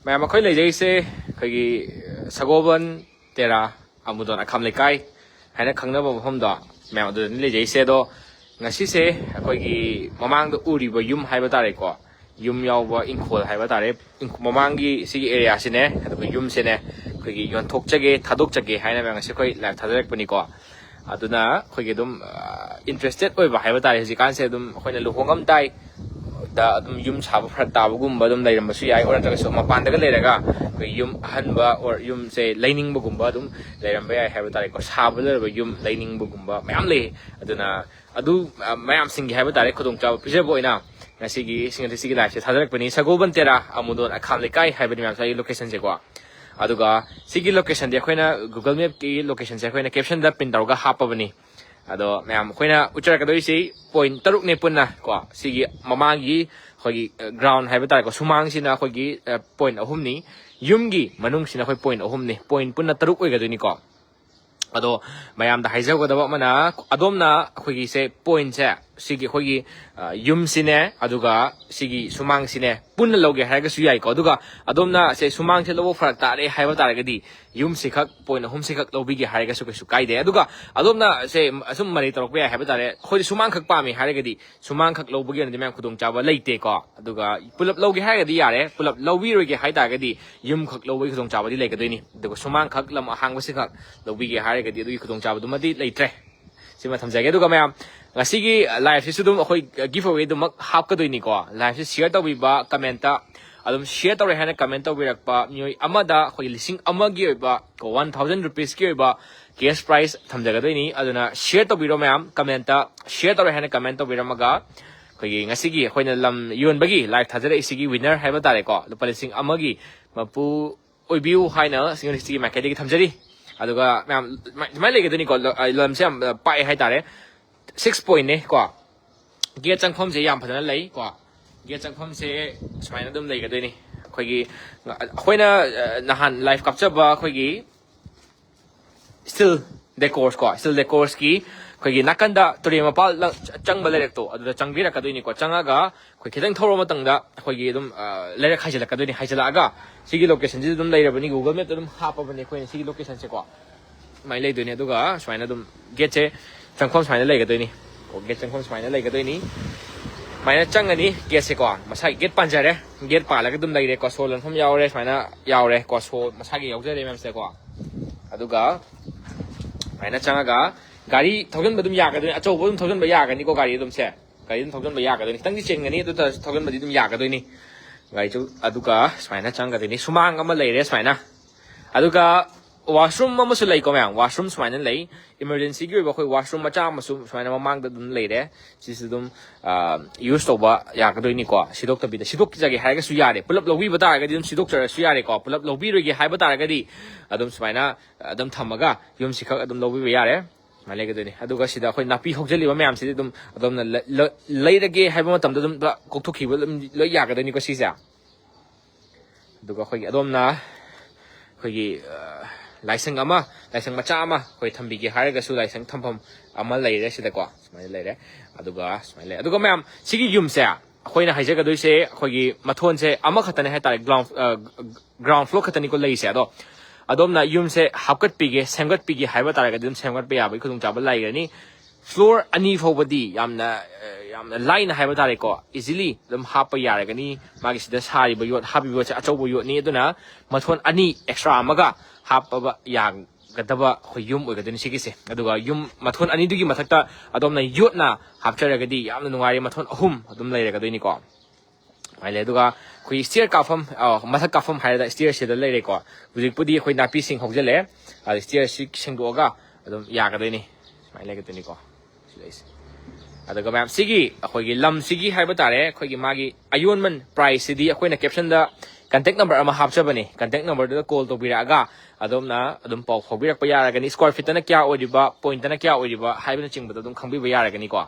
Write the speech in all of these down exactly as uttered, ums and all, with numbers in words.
ꯃꯌꯥꯝ, ꯑꯩꯈꯣꯏ ꯂꯩꯖꯩꯁꯦ ꯑꯩꯈꯣꯏꯒꯤ ꯁꯒꯣꯜꯕꯟ ꯇꯦꯔꯥ ꯑꯃꯨꯗꯣꯟ ꯑꯈꯥꯝ ꯂꯩꯀꯥꯏ ꯍꯥꯏꯅ ꯈꯪꯅꯕ ꯃꯐꯝꯗꯣ, ꯃꯌꯥꯝ ꯑꯗꯨꯗꯅꯤ ꯂꯩꯖꯩꯁꯦ꯫ ꯑꯗꯣ ꯉꯁꯤꯁꯦ ꯑꯩꯈꯣꯏꯒꯤ ꯃꯃꯥꯡꯗ ꯎꯔꯤꯕ ꯌꯨꯝ ꯍꯥꯏꯕ ꯇꯥꯔꯦꯀꯣ, ꯌꯨꯝ ꯌꯥꯎꯕ ꯏꯪꯈꯣꯜ ꯍꯥꯏꯕ ꯇꯥꯔꯦ, ꯏꯪꯈꯣꯜ ꯃꯃꯥꯡꯒꯤ ꯁꯤꯒꯤ ꯑꯦꯔꯤꯌꯥꯁꯤꯅꯦ, ꯑꯗꯨꯒ ꯌꯨꯝꯁꯤꯅꯦ ꯑꯩꯈꯣꯏꯒꯤ ꯌꯣꯟꯊꯣꯛꯆꯒꯦ, ꯊꯥꯗꯣꯛꯆꯒꯦ ꯍꯥꯏꯅ ꯃꯌꯥꯝ ꯉꯁꯤ ꯑꯩꯈꯣꯏ ꯂꯥꯏꯚ ꯊꯥꯖꯔꯛꯄꯅꯤꯀꯣ꯫ ꯑꯗꯨꯅ ꯑꯩꯈꯣꯏꯒꯤ ꯑꯗꯨꯝ ꯏꯟꯇꯔꯦꯁꯇꯦꯠ ꯑꯣꯏꯕ ꯍꯥꯏꯕ ꯇꯥꯔꯦ, ꯍꯧꯖꯤꯛꯀꯥꯟꯁꯦ ꯑꯗꯨꯝ ꯑꯩꯈꯣꯏꯅ ꯂꯨꯍꯣꯡꯉꯝꯗꯥꯏ ꯗ ꯑꯗꯨꯝ ꯌꯨꯝ ꯁꯥꯕ ꯐꯔꯛ ꯇꯥꯕꯒꯨꯝꯕ ꯑꯗꯨꯝ ꯂꯩꯔꯝꯕꯁꯨ ꯌꯥꯏ, ꯑꯣꯔ ꯅꯠꯇ꯭ꯔꯒꯁꯨ ꯃꯄꯥꯟꯗꯒ ꯂꯩꯔꯒ ꯑꯩꯈꯣꯏ ꯌꯨꯝ ꯑꯍꯟꯕ ꯑꯣꯔ ꯌꯨꯝꯁꯦ ꯂꯩꯅꯤꯡꯕꯒꯨꯝꯕ ꯑꯗꯨꯝ ꯂꯩꯔꯝꯕ ꯌꯥꯏ ꯍꯥꯏꯕ ꯇꯥꯔꯦꯀꯣ꯫ ꯁꯥꯕ ꯂꯣꯏꯔꯕ ꯌꯨꯝ ꯂꯩꯅꯤꯡꯕꯒꯨꯝꯕ ꯃꯌꯥꯝ ꯂꯩ꯫ ꯑꯗꯨꯅ ꯑꯗꯨ, ꯑ, ꯃꯌꯥꯝꯁꯤꯡꯒꯤ ꯍꯥꯏꯕ ꯇꯥꯔꯦ, ꯈꯨꯗꯣꯡꯆꯥꯕ ꯄꯤꯖꯕ ꯑꯣꯏꯅ ꯉꯁꯤꯒꯤ ꯁꯤꯡ ꯁꯤꯒꯤ ꯂꯥꯏꯐꯁꯦ ꯊꯥꯖꯔꯛꯄꯅꯤ꯫ ꯁꯒꯣꯜꯕꯟ ꯇꯦꯔꯥ ꯑꯃꯨꯗꯣꯟ ꯑꯈꯥꯝ ꯂꯩꯀꯥꯏ ꯍꯥꯏꯕꯅꯤ ꯃꯌꯥꯝ ꯁ꯭ꯋꯥꯏꯒꯤ ꯂꯣꯀꯦꯁꯟꯁꯦꯀꯣ꯫ ꯑꯗꯨꯒ ꯁꯤꯒꯤ ꯂꯣꯀꯦꯁꯟꯗꯤ ꯑꯩꯈꯣꯏꯅ Google Mapꯀꯤ ꯂꯣꯀꯦꯁꯟꯁꯦ ꯑꯩꯈꯣꯏꯅ ꯀꯦꯞꯁꯟꯗ ꯄꯤꯟ ꯇꯧꯔꯒ ꯍꯥꯞꯄꯕꯅꯤ꯫ ꯑꯗꯣ ꯃꯌꯥꯝ, ꯑꯩꯈꯣꯏꯅ ꯎꯠꯆꯔꯛꯀꯗꯣꯏꯁꯤ ꯄꯣꯏꯟ ꯇꯔꯨꯛꯅꯦ ꯄꯨꯟꯅ ꯀꯣ꯫ ꯁꯤꯒꯤ ꯃꯃꯥꯡꯒꯤ ꯑꯩꯈꯣꯏꯒꯤ, ꯑ, ꯒ꯭ꯔꯥꯎꯟ ꯍꯥꯏꯕ ꯇꯥꯔꯦꯀꯣ, ꯁꯨꯃꯥꯡꯁꯤꯅ ꯑꯩꯈꯣꯏꯒꯤ, ꯑ, ꯄꯣꯏꯟ ꯑꯍꯨꯝꯅꯤ꯫ ꯌꯨꯝꯒꯤ ꯃꯅꯨꯡꯁꯤꯅ ꯑꯩꯈꯣꯏ ꯄꯣꯏꯟ ꯑꯍꯨꯝꯅꯤ꯫ ꯄꯣꯏꯟ ꯄꯨꯟꯅ ꯇꯔꯨꯛ ꯑꯣꯏꯒꯗꯣꯏꯅꯤꯀꯣ꯫ ꯑꯗꯣ ꯃꯌꯥꯝꯗ ꯍꯥꯏꯖꯒꯗꯕ ꯑꯃꯅ, ꯑꯗꯣꯝꯅ ꯑꯩꯈꯣꯏꯒꯤꯁꯦ ꯄꯣꯏꯟꯁꯦ, ꯁꯤꯒꯤ ꯑꯩꯈꯣꯏꯒꯤ, ꯑ, ꯌꯨꯝꯁꯤꯅꯦ, ꯑꯗꯨꯒ ꯁꯤꯒꯤ ꯁꯨꯃꯥꯡꯁꯤꯅꯦ ꯄꯨꯟꯅ ꯂꯧꯒꯦ ꯍꯥꯏꯔꯒꯁꯨ ꯌꯥꯏꯀꯣ꯫ ꯑꯗꯨꯒ ꯑꯗꯣꯝꯅ ꯁꯦ ꯁꯨꯃꯥꯡꯁꯦ ꯂꯧꯕ ꯐꯔꯛ ꯇꯥꯔꯦ ꯍꯥꯏꯕ ꯇꯥꯔꯒꯗꯤ, ꯌꯨꯝꯁꯤꯈꯛ, ꯄꯣꯏꯟ ꯑꯍꯨꯝꯁꯤꯈꯛ ꯂꯧꯕꯤꯒꯦ ꯍꯥꯏꯔꯒꯁꯨ ꯀꯩꯁꯨ ꯀꯥꯏꯗꯦ꯫ ꯑꯗꯨꯒ ꯑꯗꯣꯝꯅ ꯁꯦ ꯑꯁꯨꯝ ꯃꯔꯩ ꯇꯧꯔꯛꯄ ꯌꯥꯏ ꯍꯥꯏꯕ ꯇꯥꯔꯦ, ꯑꯩꯈꯣꯏꯗꯤ ꯁꯨꯃꯥꯡꯈꯛ ꯄꯥꯝꯃꯤ ꯍꯥꯏꯔꯒꯗꯤ, ꯁꯨꯃꯥꯡꯈꯛ ꯂꯧꯕꯒꯤ ꯑꯣꯏꯅꯗꯤ ꯃꯌꯥꯝ ꯈꯨꯗꯣꯡꯆꯥꯕ ꯂꯩꯇꯦꯀꯣ꯫ ꯑꯗꯨꯒ ꯄꯨꯂꯞ ꯂꯧꯒꯦ ꯍꯥꯏꯔꯒꯗꯤ ꯌꯥꯔꯦ, ꯄꯨꯂꯞ ꯂꯧꯕꯤꯔꯣꯏꯒꯦ ꯍꯥꯏ ꯇꯥꯔꯒꯗꯤ, ꯌꯨꯝꯈꯛ ꯂꯧꯕꯒꯤ ꯈꯨꯗꯣꯡꯆꯥꯕꯗꯤ ꯂꯩꯒꯗꯣꯏꯅꯤ꯫ ꯑꯗꯨꯒ ꯁꯨꯃꯥꯡꯈꯛ, ꯂꯝ ꯑꯍꯥꯡꯕꯁꯤꯈꯛ ꯂꯧꯕꯤꯒꯦ ꯍꯥꯏꯔꯒꯗꯤ, ꯑꯗꯨꯒꯤ ꯈꯨꯗꯣꯡꯆꯥꯕꯗꯨꯃꯗꯤ ꯂꯩꯇ꯭ꯔꯦ꯫ ꯁꯤꯃ ꯊꯝꯖꯒꯦ꯫ ꯑꯗꯨꯒ ꯃꯌꯥꯝ, ꯉꯁꯤꯒꯤ ꯂꯥꯏꯐꯁꯤꯁꯨ ꯑꯗꯨꯝ ꯑꯩꯈꯣꯏ ꯒꯤꯐ ꯑꯋꯦ ꯑꯗꯨꯃꯛ ꯍꯥꯞꯀꯗꯣꯏꯅꯤꯀꯣ꯫ ꯂꯥꯏꯐꯁꯤ ꯁꯤꯌꯔ ꯇꯧꯕꯤꯕ, ꯀꯃꯦꯟꯇ ꯑꯗꯨꯝ ꯁꯤꯌꯔ ꯇꯧꯔꯦ ꯍꯥꯏꯅ ꯀꯃꯦꯟ ꯇꯧꯕꯤꯔꯛꯄ ꯃꯤꯑꯣꯏ ꯑꯃꯗ ꯑꯩꯈꯣꯏꯒꯤ ꯂꯤꯁꯤꯡ ꯑꯃꯒꯤ ꯑꯣꯏꯕ ꯀꯣ, ꯋꯥꯟ ꯊꯥꯎꯖꯟ ꯔꯨꯄꯤꯁꯀꯤ ꯑꯣꯏꯕ ꯀꯦꯁ ꯄ꯭ꯔꯥꯏꯖ ꯊꯝꯖꯒꯗꯣꯏꯅꯤ꯫ ꯑꯗꯨꯅ ꯁꯤꯌꯔ ꯇꯧꯕꯤꯔꯣ ꯃꯌꯥꯝ, ꯀꯃꯦꯟꯇ ꯁꯤꯌꯔ ꯇꯧꯔꯦ ꯍꯥꯏꯅ ꯀꯃꯦꯟ ꯇꯧꯕꯤꯔꯝꯃꯒ, ꯑꯩꯈꯣꯏꯒꯤ ꯉꯁꯤꯒꯤ ꯑꯩꯈꯣꯏꯅ ꯂꯝ ꯌꯣꯟꯕꯒꯤ ꯂꯥꯏꯐ ꯊꯥꯖꯔꯛꯏꯁꯤꯒꯤ ꯋꯤꯟꯅꯔ ꯍꯥꯏꯕ ꯇꯥꯔꯦꯀꯣ, ꯂꯨꯄꯥ ꯂꯤꯁꯤꯡ ꯑꯃꯒꯤ ꯃꯄꯨ ꯑꯣꯏꯕꯤꯌꯨ ꯍꯥꯏꯅ ꯁꯤꯡ ꯁꯤꯒꯤ ꯃꯥꯏꯀꯩꯗꯒꯤ ꯊꯝꯖꯔꯤ꯫ ꯑꯗꯨꯒ ꯃꯌꯥꯝ, ꯁꯨꯃꯥꯏꯅ ꯂꯩꯒꯗꯣꯏꯅꯤꯀꯣ꯫ ꯂ-, ꯑ, ꯂꯝꯁꯦ ꯌꯥꯝ, ꯑ, ꯄꯥꯛꯑꯦ ꯍꯥꯏꯇꯥꯔꯦ꯫ ꯁꯤꯛꯁ ꯄꯣꯏꯟꯅꯦ ꯀꯣ꯫ ꯒꯦꯠ ꯆꯪꯐꯝꯁꯦ ꯌꯥꯝ ꯐꯖꯅ ꯂꯩ ꯀꯣ꯫ ꯒꯦꯠ ꯆꯪꯐꯝꯁꯦ ꯁꯨꯃꯥꯏꯅ ꯑꯗꯨꯝ ꯂꯩꯒꯗꯣꯏꯅꯤ꯫ ꯑꯩꯈꯣꯏꯒꯤ, ꯑ, ꯑꯩꯈꯣꯏꯅ, ꯑ, ꯅꯍꯥꯟ ꯂꯥꯏꯐ ꯀꯥꯞꯆꯕ ꯑꯩꯈꯣꯏꯒꯤ ꯁ꯭ꯇꯤꯜ ꯗꯦꯀꯣꯔꯁ ꯀꯣ, ꯁ꯭ꯇꯤꯜ ꯗꯦꯀꯣꯔꯁꯀꯤ ꯑꯩꯈꯣꯏꯒꯤ ꯅꯥꯀꯟꯗ ꯇꯨꯔꯦꯜ ꯃꯄꯥꯜ ꯂ-, ꯆꯪꯕ ꯂꯩꯔꯛꯇꯣ ꯑꯗꯨꯗ ꯆꯪꯕꯤꯔꯛꯀꯗꯣꯏꯅꯤꯀꯣ꯫ ꯆꯪꯉꯒ ꯑꯩꯈꯣꯏ ꯈꯤꯇꯪ ꯊꯧꯔ ꯃꯇꯨꯡꯗ ꯑꯩꯈꯣꯏꯒꯤ ꯑꯗꯨꯝ, ꯑ, ꯂꯩꯔꯛ ꯍꯥꯏꯖꯤꯜꯂꯛꯀꯗꯣꯏꯅꯤ꯫ ꯍꯥꯏꯖꯤꯜꯂꯛꯑꯒ ꯁꯤꯒꯤ location ꯁꯤꯗ ꯑꯗꯨꯝ ꯂꯩꯔꯕꯅꯤ, Google Map ꯇ ꯑꯗꯨꯝ ꯍꯥꯞꯄꯕꯅꯦ ꯑꯩꯈꯣꯏꯅ ꯁꯤꯒꯤ location ꯁꯦꯀꯣ꯫ ꯁꯨꯃꯥꯏꯅ ꯂꯩꯗꯣꯏꯅꯤ꯫ ꯑꯗꯨꯒ ꯁꯨꯃꯥꯏꯅ ꯑꯗꯨꯝ gate ꯁꯦ ꯆꯪꯐꯝ ꯁꯨꯃꯥꯏꯅ ꯂꯩꯒꯗꯣꯏꯅꯤ꯫ ꯑꯣ, gate ꯆꯪꯐꯝ ꯁꯨꯃꯥꯏꯅ ꯂꯩꯒꯗꯣꯏꯅꯤ꯫ ꯁꯨꯃꯥꯏꯅ ꯆꯪꯉꯅꯤ gate ꯁꯦꯀꯣ꯫ ꯃꯁꯥꯒꯤ gate ꯄꯥꯟꯖꯔꯦ꯫ Gate ꯄꯥꯜꯂꯒ ꯑꯗꯨꯝ ꯂꯩꯔꯦꯀꯣ꯫ ꯁꯣ ꯂꯣꯟꯐꯝ ꯌꯥꯎꯔꯦ, ꯁꯨꯃꯥꯏꯅ ꯌꯥꯎꯔꯦꯀꯣ꯫ ꯁꯣ ꯃꯁꯥꯒꯤ ꯌꯥꯎꯖꯔꯦ ꯃꯌꯥꯝꯁꯦꯀꯣ꯫ ꯑꯗꯨꯒ ꯁꯨꯃꯥꯏꯅ ꯆꯪꯉꯒ ꯒꯥꯔꯤ ꯊꯧꯖꯤꯟꯕ ꯑꯗꯨꯝ ꯌꯥꯒꯗꯣꯏꯅꯤ꯫ ꯑꯆꯧꯕ ꯑꯗꯨꯝ ꯊꯧꯖꯤꯟꯕ ꯌꯥꯒꯅꯤꯀꯣ ꯒꯥꯔꯤ ꯑꯗꯨꯝꯁꯦ꯫ ꯒꯥꯔꯤ ꯑꯗꯨꯝ ꯊꯧꯖꯤꯟꯕ ꯌꯥꯒꯗꯣꯏꯅꯤ꯫ ꯈꯤꯇꯪꯗꯤ ꯆꯤꯟꯒꯅꯤ, ꯑꯗꯨ ꯇꯥꯔꯁꯨ ꯊꯧꯖꯤꯟꯕꯗꯤ ꯑꯗꯨꯝ ꯌꯥꯒꯗꯣꯏꯅꯤ꯫ ꯒꯥꯔꯤꯁꯨ ꯑꯗꯨꯒ ꯁꯨꯃꯥꯏꯅ ꯆꯪꯒꯗꯣꯏꯅꯤ꯫ ꯁꯨꯃꯥꯡ ꯑꯃ ꯂꯩꯔꯦ ꯁꯨꯃꯥꯏꯅ꯫ ꯑꯗꯨꯒ washroom ꯑꯃꯁꯨ ꯂꯩꯀꯣ ꯃꯌꯥꯝ꯫ Washroom ꯁꯨꯃꯥꯏꯅ ꯂꯩ꯫ Emergency ꯒꯤ ꯑꯣꯏꯕ ꯑꯩꯈꯣꯏ washroom ꯃꯆꯥ ꯑꯃꯁꯨ ꯁꯨꯃꯥꯏꯅ ꯃꯃꯥꯡꯗ ꯑꯗꯨꯝ ꯂꯩꯔꯦ꯫ ꯁꯤꯁꯨ ꯑꯗꯨꯝ, ꯑ, use ꯇꯧꯕ ꯌꯥꯒꯗꯣꯏꯅꯤꯀꯣ꯫ ꯁꯤꯗꯣꯛꯇꯕꯤꯗ, ꯁꯤꯗꯣꯛꯆꯒꯦ ꯍꯥꯏꯔꯒꯁꯨ ꯌꯥꯔꯦ꯫ ꯄꯨꯂꯞ ꯂꯧꯕꯤꯕ ꯇꯥꯔꯒꯗꯤ ꯑꯗꯨꯝ ꯁꯤꯗꯣꯛꯆꯔꯁꯨ ꯌꯥꯔꯦꯀꯣ꯫ ꯄꯨꯂꯞ ꯂꯧꯕꯤꯔꯣꯏꯒꯦ ꯍꯥꯏꯕ ꯇꯥꯔꯒꯗꯤ ꯑꯗꯨꯝ ꯁꯨꯃꯥꯏꯅ ꯑꯗꯨꯝ ꯊꯝꯃꯒ ꯌꯨꯝꯁꯤꯈꯛ ꯑꯗꯨꯝ ꯂꯧꯕꯤꯕ ꯌꯥꯔꯦ꯫ ꯁꯨꯃꯥꯏꯅ ꯂꯩꯒꯗꯣꯏꯅꯤ꯫ ꯑꯗꯨꯒ ꯁꯤꯗ ꯑꯩꯈꯣꯏ ꯅꯥꯄꯤ ꯍꯧꯖꯤꯜꯂꯤꯕ ꯃꯌꯥꯝꯁꯤꯗꯤ ꯑꯗꯨꯝ ꯑꯗꯣꯝꯅ ꯂ-, ꯂ-, ꯂꯩꯔꯒꯦ ꯍꯥꯏꯕ ꯃꯇꯝꯗ ꯑꯗꯨꯝ ꯀꯣꯛꯊꯣꯛꯈꯤꯕ ꯑꯗꯨꯝ ꯂꯣꯏ ꯌꯥꯒꯗꯣꯏꯅꯤꯀꯣ ꯁꯤꯁꯦ꯫ ꯑꯗꯨꯒ ꯑꯩꯈꯣꯏꯒꯤ ꯑꯗꯣꯝꯅ ꯑꯩꯈꯣꯏꯒꯤ, ꯑ, ꯂꯥꯏꯁꯪ ꯑꯃ, ꯂꯥꯏꯁꯪ ꯃꯆꯥ ꯑꯃ ꯑꯩꯈꯣꯏ ꯊꯝꯕꯤꯒꯦ ꯍꯥꯏꯔꯒꯁꯨ ꯂꯥꯏꯁꯪ ꯊꯝꯐꯝ ꯑꯃ ꯂꯩꯔꯦ ꯁꯤꯗꯀꯣ꯫ ꯁꯨꯃꯥꯏꯅ ꯂꯩꯔꯦ꯫ ꯑꯗꯨꯒ ꯁꯨꯃꯥꯏꯅ ꯂꯩ꯫ ꯑꯗꯨꯒ ꯃꯌꯥꯝ, ꯁꯤꯒꯤ ꯌꯨꯝꯁꯦ ꯑꯩꯈꯣꯏꯅ ꯍꯥꯏꯖꯒꯗꯣꯏꯁꯦ ꯑꯩꯈꯣꯏꯒꯤ ꯃꯊꯣꯟꯁꯦ ꯑꯃꯈꯛꯇꯅꯦ ꯍꯥꯏꯇꯥꯔꯦ, ground, ꯑ, ground floor ꯈꯛꯇꯅꯤꯀꯣ ꯂꯩꯔꯤꯁꯦ꯫ ꯑꯗꯣ ꯑꯗꯣꯝꯅ ꯌꯨꯝꯁꯦ ꯍꯥꯞꯀꯠꯄꯤꯒꯦ, ꯁꯦꯝꯒꯠꯄꯤꯒꯦ ꯍꯥꯏꯕ ꯇꯥꯔꯒꯗꯤ ꯑꯗꯨꯝ ꯁꯦꯝꯒꯠꯄ ꯌꯥꯕꯒꯤ ꯈꯨꯗꯣꯡꯆꯥꯕ ꯂꯩꯒꯅꯤ꯫ Floor ꯑꯅꯤ ꯐꯥꯎꯕꯗꯤ ꯌꯥꯝꯅ, ꯑ, ꯌꯥꯝꯅ ꯂꯥꯏꯅ ꯍꯥꯏꯕ ꯇꯥꯔꯦꯀꯣ, easily ꯑꯗꯨꯝ ꯍꯥꯞꯄ ꯌꯥꯔꯒꯅꯤ꯫ ꯃꯥꯒꯤ ꯁꯤꯗ ꯁꯥꯔꯤꯕ ꯌꯣꯠ, ꯍꯥꯞꯄꯤꯕ ꯌꯣꯠꯁꯦ ꯑꯆꯧꯕ ꯌꯣꯠꯅꯤ꯫ ꯑꯗꯨꯅ ꯃꯊꯣꯟ ꯑꯅꯤ extra ꯑꯃꯒ ꯍꯥꯞꯄꯕ ꯌꯥꯒꯗꯕ ꯑꯩꯈꯣꯏ ꯌꯨꯝ ꯑꯣꯏꯒꯗꯣꯏꯅꯤ ꯁꯤꯒꯤꯁꯦ꯫ ꯑꯗꯨꯒ ꯌꯨꯝ ꯃꯊꯣꯟ ꯑꯅꯤꯗꯨꯒꯤ ꯃꯊꯛꯇ ꯑꯗꯣꯝꯅ ꯌꯣꯠꯅ ꯍꯥꯞꯆꯔꯒꯗꯤ ꯌꯥꯝꯅ ꯅꯨꯡꯉꯥꯏꯔꯦ, ꯃꯊꯣꯟ ꯑꯍꯨꯝ ꯑꯗꯨꯝ ꯂꯩꯔꯒꯗꯣꯏꯅꯤꯀꯣ꯫ ꯁꯨꯃꯥꯏꯅ ꯂꯩ꯫ ꯑꯗꯨꯒ ꯑꯩꯈꯣꯏ stair ꯀꯥꯞꯐꯝ, ꯑ, ꯃꯊꯛ ꯀꯥꯞꯐꯝ ꯍꯥꯏꯔꯗ stair ꯁꯤꯗ ꯂꯩꯔꯦꯀꯣ꯫ ꯍꯧꯖꯤꯛꯄꯨꯗꯤ ꯑꯩꯈꯣꯏ ꯅꯥꯄꯤ ꯁꯤꯡ ꯍꯧꯖꯤꯜꯂꯦ, ꯑꯗ stair ꯁꯤ ꯁꯦꯡꯗꯣꯛꯑꯒ ꯑꯗꯨꯝ ꯌꯥꯒꯗꯣꯏꯅꯤ꯫ ꯁꯨꯃꯥꯏꯅ ꯂꯩꯒꯗꯣꯏꯅꯤꯀꯣ꯫ ꯁꯤ ꯂꯩꯁꯦ꯫ ꯑꯗꯨꯒ ꯃꯌꯥꯝ, ꯁꯤꯒꯤ ꯑꯩꯈꯣꯏꯒꯤ ꯂꯝꯁꯤꯒꯤ ꯍꯥꯏꯕ ꯇꯥꯔꯦ, ꯑꯩꯈꯣꯏꯒꯤ ꯃꯥꯒꯤ ꯑꯌꯣꯟꯃꯟ price ꯁꯤꯗꯤ ꯑꯩꯈꯣꯏꯅ caption ꯗ contact number ꯑꯃ ꯍꯥꯞꯆꯕꯅꯤ꯫ Contact number ꯗꯨꯗ call ꯇꯧꯕꯤꯔꯛꯑꯒ ꯑꯗꯣꯝꯅ ꯑꯗꯨꯝ ꯄꯥꯎ ꯐꯥꯎꯕꯤꯔꯛꯄ ꯌꯥꯔꯒꯅꯤ꯫ Square feet ꯇꯅ ꯀꯌꯥ ꯑꯣꯏꯔꯤꯕ, point ꯇꯅ ꯀꯌꯥ ꯑꯣꯏꯔꯤꯕ ꯍꯥꯏꯕꯅꯆꯤꯡꯕꯗꯣ ꯑꯗꯨꯝ ꯈꯪꯕꯤꯕ ꯌꯥꯔꯒꯅꯤꯀꯣ꯫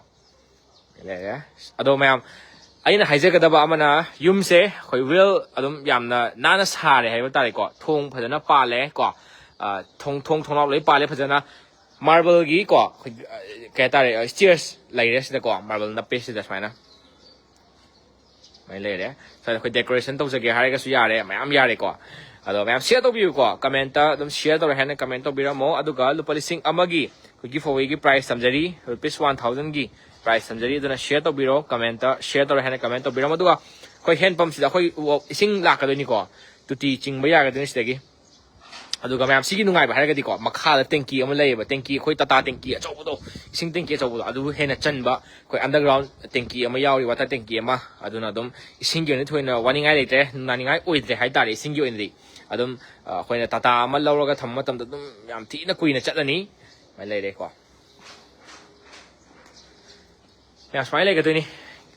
ꯂꯩꯔꯦ꯫ ꯑꯗꯣ ꯃꯌꯥꯝ, ꯑꯩꯅ ꯍꯥꯏꯖꯒꯗꯕ ꯑꯃꯅ, ꯌꯨꯝꯁꯦ ꯑꯩꯈꯣꯏ well ꯑꯗꯨꯝ ꯌꯥꯝꯅ ꯅꯥꯟꯅ ꯁꯥꯔꯦ ꯍꯥꯏꯕ ꯇꯥꯔꯦꯀꯣ꯫ ꯊꯣꯡ ꯐꯖꯅ ꯄꯥꯜꯂꯦ ꯀꯣ꯫ ꯑ, ꯊꯣꯡ, ꯊꯣꯡ ꯊꯣꯡꯅꯥꯎ ꯂꯣꯏ ꯄꯥꯜꯂꯦ ꯐꯖꯅ꯫ ꯃꯥꯔꯕꯜꯒꯤ ꯀꯣ ꯑꯩꯈꯣꯏ, ꯑ, ꯀꯩ ꯍꯥꯏꯇꯥꯔꯦ, ꯁ꯭ꯇꯤꯌꯔꯁ ꯂꯩꯔꯦ ꯁꯤꯗꯀꯣ, ꯃꯥꯔꯕꯜ ꯅꯞꯄꯦ ꯁꯤꯗ ꯁꯨꯃꯥꯏꯅ꯫ ꯁꯨꯃꯥꯏꯅ ꯂꯩꯔꯦ꯫ ꯁ꯭ꯋꯥꯏꯗ ꯑꯩꯈꯣꯏ ꯗꯦꯀꯣꯔꯦꯁꯟ ꯇꯧꯖꯒꯦ ꯍꯥꯏꯔꯒꯁꯨ ꯌꯥꯔꯦ, ꯃꯌꯥꯝ ꯌꯥꯔꯦꯀꯣ꯫ ꯑꯗꯣ ꯃꯌꯥꯝ ꯁꯤꯌꯔ ꯇꯧꯕꯤꯌꯨꯀꯣ, ꯀꯃꯦꯟꯇ ꯑꯗꯨꯝ ꯁꯤꯌꯔ ꯇꯧꯔꯦ ꯍꯥꯏꯅ ꯀꯃꯦꯟ ꯇꯧꯕꯤꯔꯝꯃꯣ꯫ ꯑꯗꯨꯒ ꯂꯨꯄꯥ ꯂꯤꯁꯤꯡ ꯑꯃꯒꯤ ꯑꯩꯈꯣꯏ ꯒꯤꯐ ꯑꯋꯦꯒꯤ ꯄ꯭ꯔꯥꯏꯁ ꯊꯝꯖꯔꯤ, ꯔꯨꯄꯤꯁ ꯋꯥꯟ ꯊꯥꯎꯖꯟꯒꯤ ꯄ꯭ꯔꯥꯏꯁ ꯊꯝꯖꯔꯤ꯫ ꯑꯗꯨꯅ ꯁꯤꯌꯔ ꯇꯧꯕꯤꯔꯣ, ꯀꯃꯦꯟꯇ ꯁꯤꯌꯔ ꯇꯧꯔꯦ ꯍꯥꯏꯅ ꯀꯃꯦꯟ ꯇꯧꯕꯤꯔꯝꯃꯣ꯫ ꯑꯗꯨꯒ ꯑꯩꯈꯣꯏ ꯍꯦꯟ ꯄꯝꯁꯤꯗ ꯑꯩꯈꯣꯏ ꯏꯁꯤꯡ ꯂꯥꯛꯀꯗꯣꯏꯅꯤꯀꯣ, ꯇꯨꯇꯤ ꯆꯤꯡꯕ ꯌꯥꯒꯗꯣꯏꯅꯤ ꯁꯤꯗꯒꯤ꯫ ꯑꯗꯨꯒ ꯃꯌꯥꯝ ꯁꯤꯒꯤ ꯅꯨꯡꯉꯥꯏꯕ ꯍꯥꯏꯔꯒꯗꯤꯀꯣ, ꯃꯈꯥꯗ ꯇꯦꯡꯀꯤ ꯑꯃ ꯂꯩꯌꯦꯕ, ꯇꯦꯡꯀꯤ, ꯑꯩꯈꯣꯏ ꯇꯥꯇꯥ ꯇꯦꯡꯀꯤ ꯑꯆꯧꯕꯗꯣ, ꯏꯁꯤꯡ ꯇꯦꯡꯀꯤ ꯑꯆꯧꯕꯗꯣ, ꯑꯗꯨꯕꯨ ꯍꯦꯟꯅ ꯆꯟꯕ ꯑꯩꯈꯣꯏ ꯑꯟꯗꯔꯒ꯭ꯔꯥꯎꯟ ꯇꯦꯡꯀꯤ ꯑꯃ ꯌꯥꯎꯔꯤ, ꯋꯥꯇꯔ ꯇꯦꯡꯀꯤ ꯑꯃ꯫ ꯑꯗꯨꯅ ꯑꯗꯨꯝ ꯏꯁꯤꯡꯒꯤ ꯑꯣꯏꯅ ꯊꯣꯏꯅ ꯋꯥꯅꯤꯡꯉꯥꯏ ꯂꯩꯇ꯭ꯔꯦ, ꯅꯨꯡꯅꯥꯅꯤꯡꯉꯥꯏ ꯑꯣꯏꯗ꯭ꯔꯦ ꯍꯥꯏꯇꯥꯔꯦ ꯏꯁꯤꯡꯒꯤ ꯑꯣꯏꯅꯗꯤ꯫ ꯑꯗꯨꯝ, ꯑ, ꯑꯩꯈꯣꯏꯅ ꯇꯥꯇꯥ ꯑꯃ ꯂꯧꯔꯒ ꯊꯝꯕ ꯃꯇꯝꯗ ꯑꯗꯨꯝ ꯌꯥꯝ ꯊꯤꯅ ꯀꯨꯏꯅ ꯆꯠꯂꯅꯤ꯫ ꯁꯨꯃꯥꯏꯅ ꯂꯩꯔꯦꯀꯣ꯫ ꯌꯥꯝ ꯁꯨꯃꯥꯏꯅ ꯂꯩꯒꯗꯣꯏꯅꯤ꯫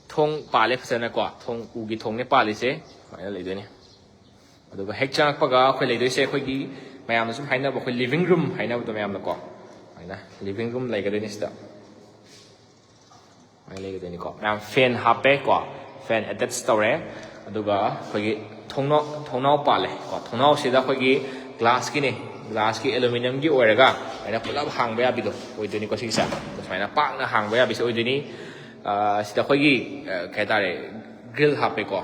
ꯊꯣꯡ ꯄꯥꯜꯂꯦ ꯐꯖꯅꯀꯣ, ꯊꯣꯡ, ꯎꯒꯤ ꯊꯣꯡꯅꯦ ꯄꯥꯜꯂꯤꯁꯦ꯫ ꯁꯨꯃꯥꯏꯅ ꯂꯩꯗꯣꯏꯅꯤ꯫ ꯑꯗꯨꯒ ꯍꯦꯛ ꯆꯪꯉꯛꯄꯒ ꯑꯩꯈꯣꯏ ꯂꯩꯗꯣꯏꯁꯦ ꯑꯩꯈꯣꯏꯒꯤ ꯃꯌꯥꯝꯅ ꯁꯨꯝ ꯍꯥꯏꯅꯕ ꯑꯩꯈꯣꯏ ꯂꯤꯚꯤꯡ ꯔꯨꯝ ꯍꯥꯏꯅꯕꯗꯣ ꯃꯌꯥꯝꯅꯀꯣ, ꯁꯨꯃꯥꯏꯅ ꯂꯤꯚꯤꯡ ꯔꯨꯝ ꯂꯩꯒꯗꯣꯏꯅꯤ ꯁꯤꯗ꯫ ꯁꯨꯃꯥꯏꯅ ꯂꯩꯒꯗꯣꯏꯅꯤꯀꯣ꯫ ꯃꯌꯥꯝ ꯐꯦꯟ ꯍꯥꯞꯄꯦꯀꯣ, ꯐꯦꯟ ꯑꯦꯇꯦꯆ ꯇꯧꯔꯦ꯫ ꯑꯗꯨꯒ ꯑꯩꯈꯣꯏꯒꯤ ꯊꯣꯡꯅꯥꯎ, ꯊꯣꯡꯅꯥꯎ ꯄꯥꯜꯂꯦ ꯀꯣ꯫ ꯊꯣꯡꯅꯥꯎꯁꯤꯗ ꯑꯩꯈꯣꯏꯒꯤ ꯒ꯭ꯂꯥꯁꯀꯤꯅꯦ, ꯒ꯭ꯂꯥꯁꯀꯤ ꯑꯦꯂꯨꯃꯤꯅꯤꯌꯝꯒꯤ ꯑꯣꯏꯔꯒ ꯁꯨꯃꯥꯏꯅ ꯄꯨꯂꯞ ꯍꯥꯡꯕ ꯌꯥꯕꯤꯗꯣ ꯑꯣꯏꯗꯣꯏꯅꯤꯀꯣ꯫ ꯁꯤꯒꯤꯁꯦ ꯁꯨꯃꯥꯏꯅ ꯄꯥꯛꯅ ꯍꯥꯡꯕ ꯌꯥꯕꯤꯁꯦ ꯑꯣꯏꯗꯣꯏꯅꯤ꯫ ꯑ, ꯁꯤꯗ ꯑꯩꯈꯣꯏꯒꯤ, ꯑ, ꯀꯩ ꯍꯥꯏꯇꯥꯔꯦ, ꯒ꯭ꯔꯤꯜ ꯍꯥꯞꯄꯦꯀꯣ꯫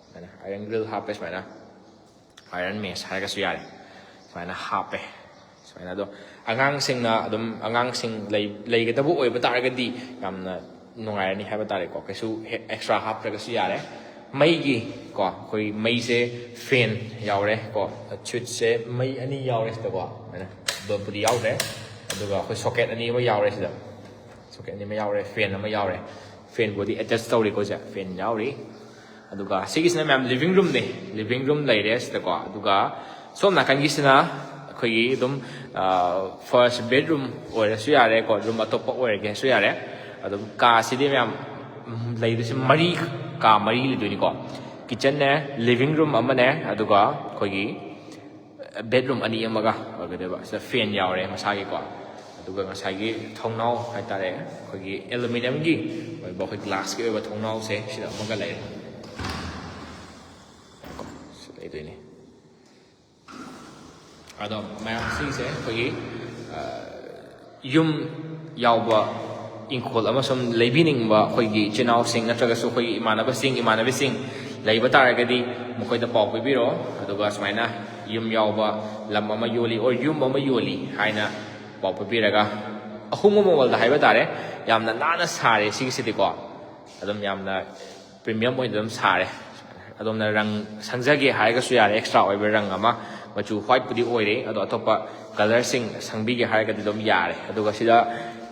ꯁꯨꯃꯥꯏꯅ ꯑꯥꯏꯔꯟ ꯒ꯭ꯔꯤꯜ ꯍꯥꯞꯄꯦ ꯁꯨꯃꯥꯏꯅ꯫ ꯑꯥꯏꯔꯟ ꯃꯦꯁ ꯍꯥꯏꯔꯒꯁꯨ ꯌꯥꯔꯦ꯫ ꯁꯨꯃꯥꯏꯅ ꯍꯥꯞꯄꯦ꯫ ꯁꯨꯃꯥꯏꯅ ꯑꯗꯣ ꯑꯉꯥꯡꯁꯤꯡꯅ ꯑꯗꯨꯝ, ꯑꯉꯥꯡꯁꯤꯡ ꯂꯩ-, ꯂꯩꯒꯗꯕ ꯑꯣꯏꯕ ꯇꯥꯔꯒꯗꯤ ꯌꯥꯝꯅ ꯅꯨꯡꯉꯥꯏꯔꯅꯤ ꯍꯥꯏꯕ ꯇꯥꯔꯦꯀꯣ꯫ ꯀꯩꯁꯨ ꯍꯦꯛ ꯑꯦꯛꯁꯇ꯭ꯔꯥ ꯍꯥꯞꯇ꯭ꯔꯒꯁꯨ ꯌꯥꯔꯦ꯫ ꯃꯩꯒꯤ ꯀꯣ, ꯑꯩꯈꯣꯏ ꯃꯩꯁꯦ ꯐꯦꯟ ꯌꯥꯎꯔꯦ ꯀꯣ, ꯁ꯭ꯋꯤꯠꯁꯁꯦ ꯃꯩ ꯑꯅꯤ ꯌꯥꯎꯔꯦ ꯁꯤꯗꯀꯣ꯫ ꯑꯗꯨꯃꯥꯏꯅ ꯕꯜꯕꯄꯨꯗꯤ ꯌꯥꯎꯗ꯭ꯔꯦ, ꯑꯗꯨꯒ ꯑꯩꯈꯣꯏ ꯁꯣꯀꯦꯠ ꯑꯅꯤ ꯑꯃ ꯌꯥꯎꯔꯦ ꯁꯤꯗ꯫ ꯁꯣꯀꯦꯠ ꯑꯅꯤ ꯑꯃ ꯌꯥꯎꯔꯦ, ꯐꯦꯟ ꯑꯃ ꯌꯥꯎꯔꯦ꯫ ꯐꯦꯟꯕꯨꯗꯤ ꯑꯦꯇꯦꯆ ꯇꯧꯔꯤꯀꯣ ꯁꯦ, ꯐꯦꯟ ꯌꯥꯎꯔꯤ꯫ ꯑꯗꯨꯒ ꯁꯤꯒꯤꯁꯤꯅ ꯃꯌꯥꯝ ꯂꯤꯚꯤꯡ ꯔꯨꯝꯅꯦ, ꯂꯤꯚꯤꯡ ꯔꯨꯝ ꯂꯩꯔꯦ ꯁꯤꯗꯀꯣ꯫ ꯑꯗꯨꯒ ꯁꯣꯝ ꯅꯥꯀꯟꯒꯤꯁꯤꯅ ꯑꯩꯈꯣꯏꯒꯤ ꯑꯗꯨꯝ, ꯑ, ꯐꯥꯔꯁ ꯕꯦꯗꯔꯨꯝ ꯑꯣꯏꯔꯁꯨ ꯌꯥꯔꯦꯀꯣ, ꯔꯨꯝ ꯑꯇꯣꯞꯄ ꯑꯣꯏꯔꯒꯦꯁꯨ ꯌꯥꯔꯦ꯫ ꯑꯗꯨꯝ ꯀꯥꯁꯤꯗꯤ ꯃꯌꯥꯝ, ꯎꯝ, ꯂꯩꯗꯣꯏꯁꯦ ꯃꯔꯤ, ꯀꯥ ꯃꯔꯤ ꯂꯩꯗꯣꯏꯅꯤꯀꯣ꯫ ꯀꯤꯠꯆꯟꯅꯦ, ꯂꯤꯚꯤꯡ ꯔꯨꯝ ꯑꯃꯅꯦ, ꯑꯗꯨꯒ ꯑꯩꯈꯣꯏꯒꯤ ꯕꯦꯗꯔꯨꯝ ꯑꯅꯤ ꯑꯃꯒ ꯑꯣꯏꯒꯗꯣꯏꯕ꯫ ꯁꯤꯗ ꯐꯦꯟ ꯌꯥꯎꯔꯦ ꯃꯁꯥꯒꯤꯀꯣ꯫ ꯑꯗꯨꯒ ꯉꯁꯥꯏꯒꯤ ꯊꯣꯡꯅꯥꯎ ꯍꯥꯏꯇꯥꯔꯦ, ꯑꯩꯈꯣꯏꯒꯤ ꯑꯦꯂꯨꯃꯤꯅꯤꯌꯝꯒꯤ ꯑꯣꯏꯕ, ꯑꯩꯈꯣꯏ ꯒ꯭ꯂꯥꯁꯀꯤ ꯑꯣꯏꯕ ꯊꯣꯡꯅꯥꯎꯁꯦ ꯁꯤꯗ ꯑꯃꯒ ꯂꯩꯔꯦ꯫ ꯁꯤ ꯂꯩꯗꯣꯏꯅꯤ꯫ ꯑꯗꯣ ꯃꯌꯥꯝ ꯁꯤꯒꯤꯁꯦ ꯑꯩꯈꯣꯏꯒꯤ, ꯑ, ꯌꯨꯝ ꯌꯥꯎꯕ ꯏꯪꯈꯣꯜ ꯑꯃ ꯁꯨꯝ ꯂꯩꯕꯤꯅꯤꯡꯕ ꯑꯩꯈꯣꯏꯒꯤ ꯏꯆꯤꯟ ꯏꯅꯥꯎꯁꯤꯡ ꯅꯠꯇ꯭ꯔꯒꯁꯨ ꯑꯩꯈꯣꯏꯒꯤ ꯏꯃꯥꯟꯅꯕꯁꯤꯡ, ꯏꯃꯥꯟꯅꯕꯤꯁꯤꯡ ꯂꯩꯕ ꯇꯥꯔꯒꯗꯤ ꯃꯈꯣꯏꯗ ꯄꯥꯎ ꯄꯤꯕꯤꯔꯣ꯫ ꯑꯗꯨꯒ ꯁꯨꯃꯥꯏꯅ ꯌꯨꯝ ꯌꯥꯎꯕ ꯂꯝ ꯑꯃ ꯌꯣꯜꯂꯤ or ꯌꯨꯝ ꯑꯃ ꯌꯣꯜꯂꯤ ꯍꯥꯏꯅ ꯄꯥꯎ ꯄꯤꯕꯤꯔꯒ ꯑꯍꯣꯡꯕ ꯃꯃꯜꯗ ꯍꯥꯏꯕ ꯇꯥꯔꯦ꯫ ꯌꯥꯝꯅ ꯅꯥꯟꯅ ꯁꯥꯔꯦ ꯁꯤꯒꯤꯁꯤꯗꯤꯀꯣ꯫ ꯑꯗꯨꯝ ꯌꯥꯝꯅ premium ꯑꯣꯏꯅ ꯑꯗꯨꯝ ꯁꯥꯔꯦ꯫ ꯑꯗꯣꯝꯅ ꯔꯪ ꯁꯪꯖꯒꯦ ꯍꯥꯏꯔꯒꯁꯨ ꯌꯥꯔꯦ, extra ꯑꯣꯏꯕ ꯔꯪ ꯑꯃ, ꯃꯆꯨ whiteꯄꯨꯗꯤ ꯑꯣꯏꯔꯦ, ꯑꯗꯣ ꯑꯇꯣꯞꯄ colourꯁꯤꯡ ꯁꯪꯕꯤꯒꯦ ꯍꯥꯏꯔꯒꯗꯤ ꯑꯗꯨꯝ ꯌꯥꯔꯦ꯫ ꯑꯗꯨꯒ ꯁꯤꯗ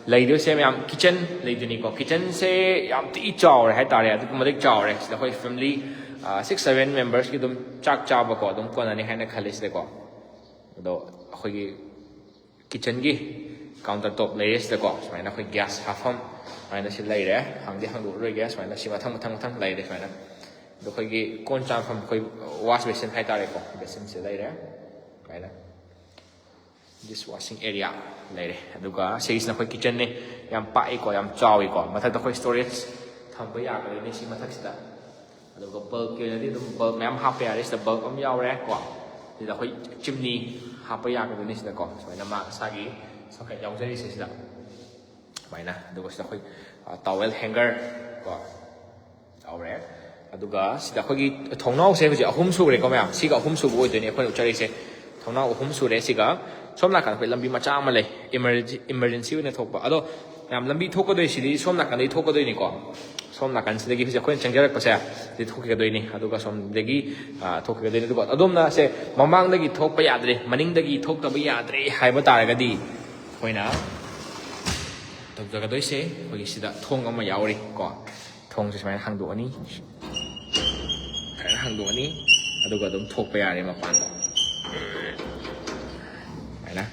ꯂꯩꯗꯣꯏꯁꯦ ꯃꯌꯥꯝ kitchen ꯂꯩꯗꯣꯏꯅꯤꯀꯣ꯫ Kitchenꯁꯦ ꯌꯥꯝ ꯊꯤ ꯆꯥꯎꯔꯦ ꯍꯥꯏꯇꯥꯔꯦ, ꯑꯗꯨꯛꯀꯤ ꯃꯇꯤꯛ ꯆꯥꯎꯔꯦ꯫ ꯁꯤꯗ ꯑꯩꯈꯣꯏ family six seven membersꯀꯤ ꯑꯗꯨꯝ ꯆꯥꯛ ꯆꯥꯕꯀꯣ ꯑꯗꯨꯝ ꯀꯣꯟꯅꯅꯤ ꯍꯥꯏꯅ ꯈꯜꯂꯤ ꯁꯤꯗꯀꯣ꯫ ꯑꯗꯣ ꯑꯩꯈꯣꯏꯒꯤ kitchenꯒꯤ counter top ꯂꯩꯔꯦ ꯁꯤꯗꯀꯣ꯫ ꯁꯨꯃꯥꯏꯅ ꯑꯩꯈꯣꯏ gas ꯍꯥꯞꯐꯝ ꯁꯨꯃꯥꯏꯅ ꯁꯤ ꯂꯩꯔꯦ꯫ ꯍꯥꯡꯗꯤ ꯍꯥꯡꯗꯣꯛꯑꯔꯣꯏꯒꯦ꯫ ꯁꯨꯃꯥꯏꯅ ꯁꯤ ꯃꯊꯪ ꯃꯊꯪ ꯃꯊꯪ ꯂꯩꯔꯦ ꯁꯨꯃꯥꯏꯅ꯫ ꯑꯗꯣ ꯑꯩꯈꯣꯏꯒꯤ ꯀꯣꯟ ꯆꯥꯝꯐꯝ, ꯑꯩꯈꯣꯏ wash basin ꯍꯥꯏꯇꯥꯔꯦꯀꯣ, basinꯁꯦ ꯂꯩꯔꯦ꯫ ꯁꯨꯃꯥꯏꯅ dish washing area ꯂꯩꯔꯦ꯫ ꯑꯗꯨꯒ ꯁꯤꯒꯤꯁꯤꯅ ꯑꯩꯈꯣꯏ kitchenꯅꯦ꯫ ꯌꯥꯝ ꯄꯥꯛꯏꯀꯣ, ꯌꯥꯝ ꯆꯥꯎꯏꯀꯣ꯫ ꯃꯊꯛꯇ ꯑꯩꯈꯣꯏ storage ꯊꯝꯕ ꯌꯥꯒꯗꯣꯏꯅꯦ ꯁꯤ ꯃꯊꯛꯁꯤꯗ꯫ ꯑꯗꯨꯒ bulbꯀꯤ ꯑꯣꯏꯅꯗꯤ ꯑꯗꯨꯝ bulb ꯃꯌꯥꯝ ꯍꯥꯞꯄ ꯌꯥꯔꯦ꯫ ꯁꯤꯗ bulb ꯑꯃ ꯌꯥꯎꯔꯦ ꯀꯣ꯫ ꯁꯤꯗ ꯑꯩꯈꯣꯏ chimney ꯍꯥꯞꯄ ꯌꯥꯒꯗꯣꯏꯅꯤ ꯁꯤꯗꯀꯣ꯫ ꯁꯨꯃꯥꯏꯅ ꯃꯥ ꯃꯁꯥꯒꯤ socket ꯌꯥꯎꯖꯔꯤꯁꯦ ꯁꯤꯗ꯫ ꯁꯨꯃꯥꯏꯅ꯫ ꯑꯗꯨꯒ ꯁꯤꯗ ꯑꯩꯈꯣꯏ, ꯑ, towel hanger ꯀꯣ ꯌꯥꯎꯔꯦ꯫ ꯑꯗꯨꯒ ꯁꯤꯗ ꯑꯩꯈꯣꯏꯒꯤ ꯊꯣꯡꯅꯥꯎꯁꯦ ꯍꯧꯖꯤꯛ ꯑꯍꯨꯝ ꯁꯨꯔꯦꯀꯣ ꯃꯌꯥꯝ꯫ ꯁꯤꯒ ꯑꯍꯨꯝ ꯁꯨꯕ ꯑꯣꯏꯗꯣꯏꯅꯤ ꯑꯩꯈꯣꯏꯅ ꯎꯠꯆꯔꯤꯁꯦ꯫ ꯊꯣꯡꯅꯥꯎ ꯑꯍꯨꯝ ꯁꯨꯔꯦ꯫ ꯁꯤꯒ ꯁꯣꯝ ꯅꯥꯀꯟꯗ ꯑꯩꯈꯣꯏ ꯂꯝꯕꯤ ꯃꯆꯥ ꯑꯃ ꯂꯩ, emergency, emergency ꯑꯣꯏꯅ ꯊꯣꯛꯄ꯫ ꯑꯗꯣ ꯃꯌꯥꯝ ꯂꯝꯕꯤ ꯊꯣꯛꯀꯗꯣꯏꯁꯤꯗꯤ ꯁꯣꯝ ꯅꯥꯀꯟꯗꯒꯤ ꯊꯣꯛꯀꯗꯣꯏꯅꯤꯀꯣ꯫ ꯁꯣꯝ ꯅꯥꯀꯟꯁꯤꯗꯒꯤ ꯍꯧꯖꯤꯛ ꯑꯩꯈꯣꯏꯅ ꯆꯪꯖꯔꯛꯄꯁꯦ ꯁꯤꯗꯤ ꯊꯣꯛꯈꯤꯒꯗꯣꯏꯅꯤ꯫ ꯑꯗꯨꯒ ꯁꯣꯝꯗꯒꯤ, ꯑ, ꯊꯣꯛꯈꯤꯒꯗꯣꯏꯅꯤ꯫ ꯑꯗꯨꯒ ꯑꯗꯣꯝꯅ ꯁꯦ ꯃꯃꯥꯡꯗꯒꯤ ꯊꯣꯛꯄ ꯌꯥꯗ꯭ꯔꯦ, ꯃꯅꯤꯡꯗꯒꯤ ꯊꯣꯛꯇꯕ ꯌꯥꯗ꯭ꯔꯦ ꯍꯥꯏꯕ ꯇꯥꯔꯒꯗꯤ ꯑꯩꯈꯣꯏꯅ ꯇꯧꯖꯒꯗꯣꯏꯁꯦ ꯑꯩꯈꯣꯏꯒꯤ ꯁꯤꯗ ꯊꯣꯡ ꯑꯃ ꯌꯥꯎꯔꯤ ꯀꯣ꯫ ꯊꯣꯡꯁꯦ ꯁꯨꯃꯥꯏꯅ ꯍꯥꯡꯗꯣꯛꯑꯅꯤ꯫ ꯁꯨꯃꯥꯏꯅ ꯍꯥꯡꯗꯣꯛꯑꯅꯤ꯫ ꯑꯗꯨꯒ ꯑꯗꯨꯝ ꯊꯣꯛꯄ ꯌꯥꯔꯦ ꯃꯄꯥꯟꯗ꯫ ꯁꯨꯃꯥꯏꯅ꯫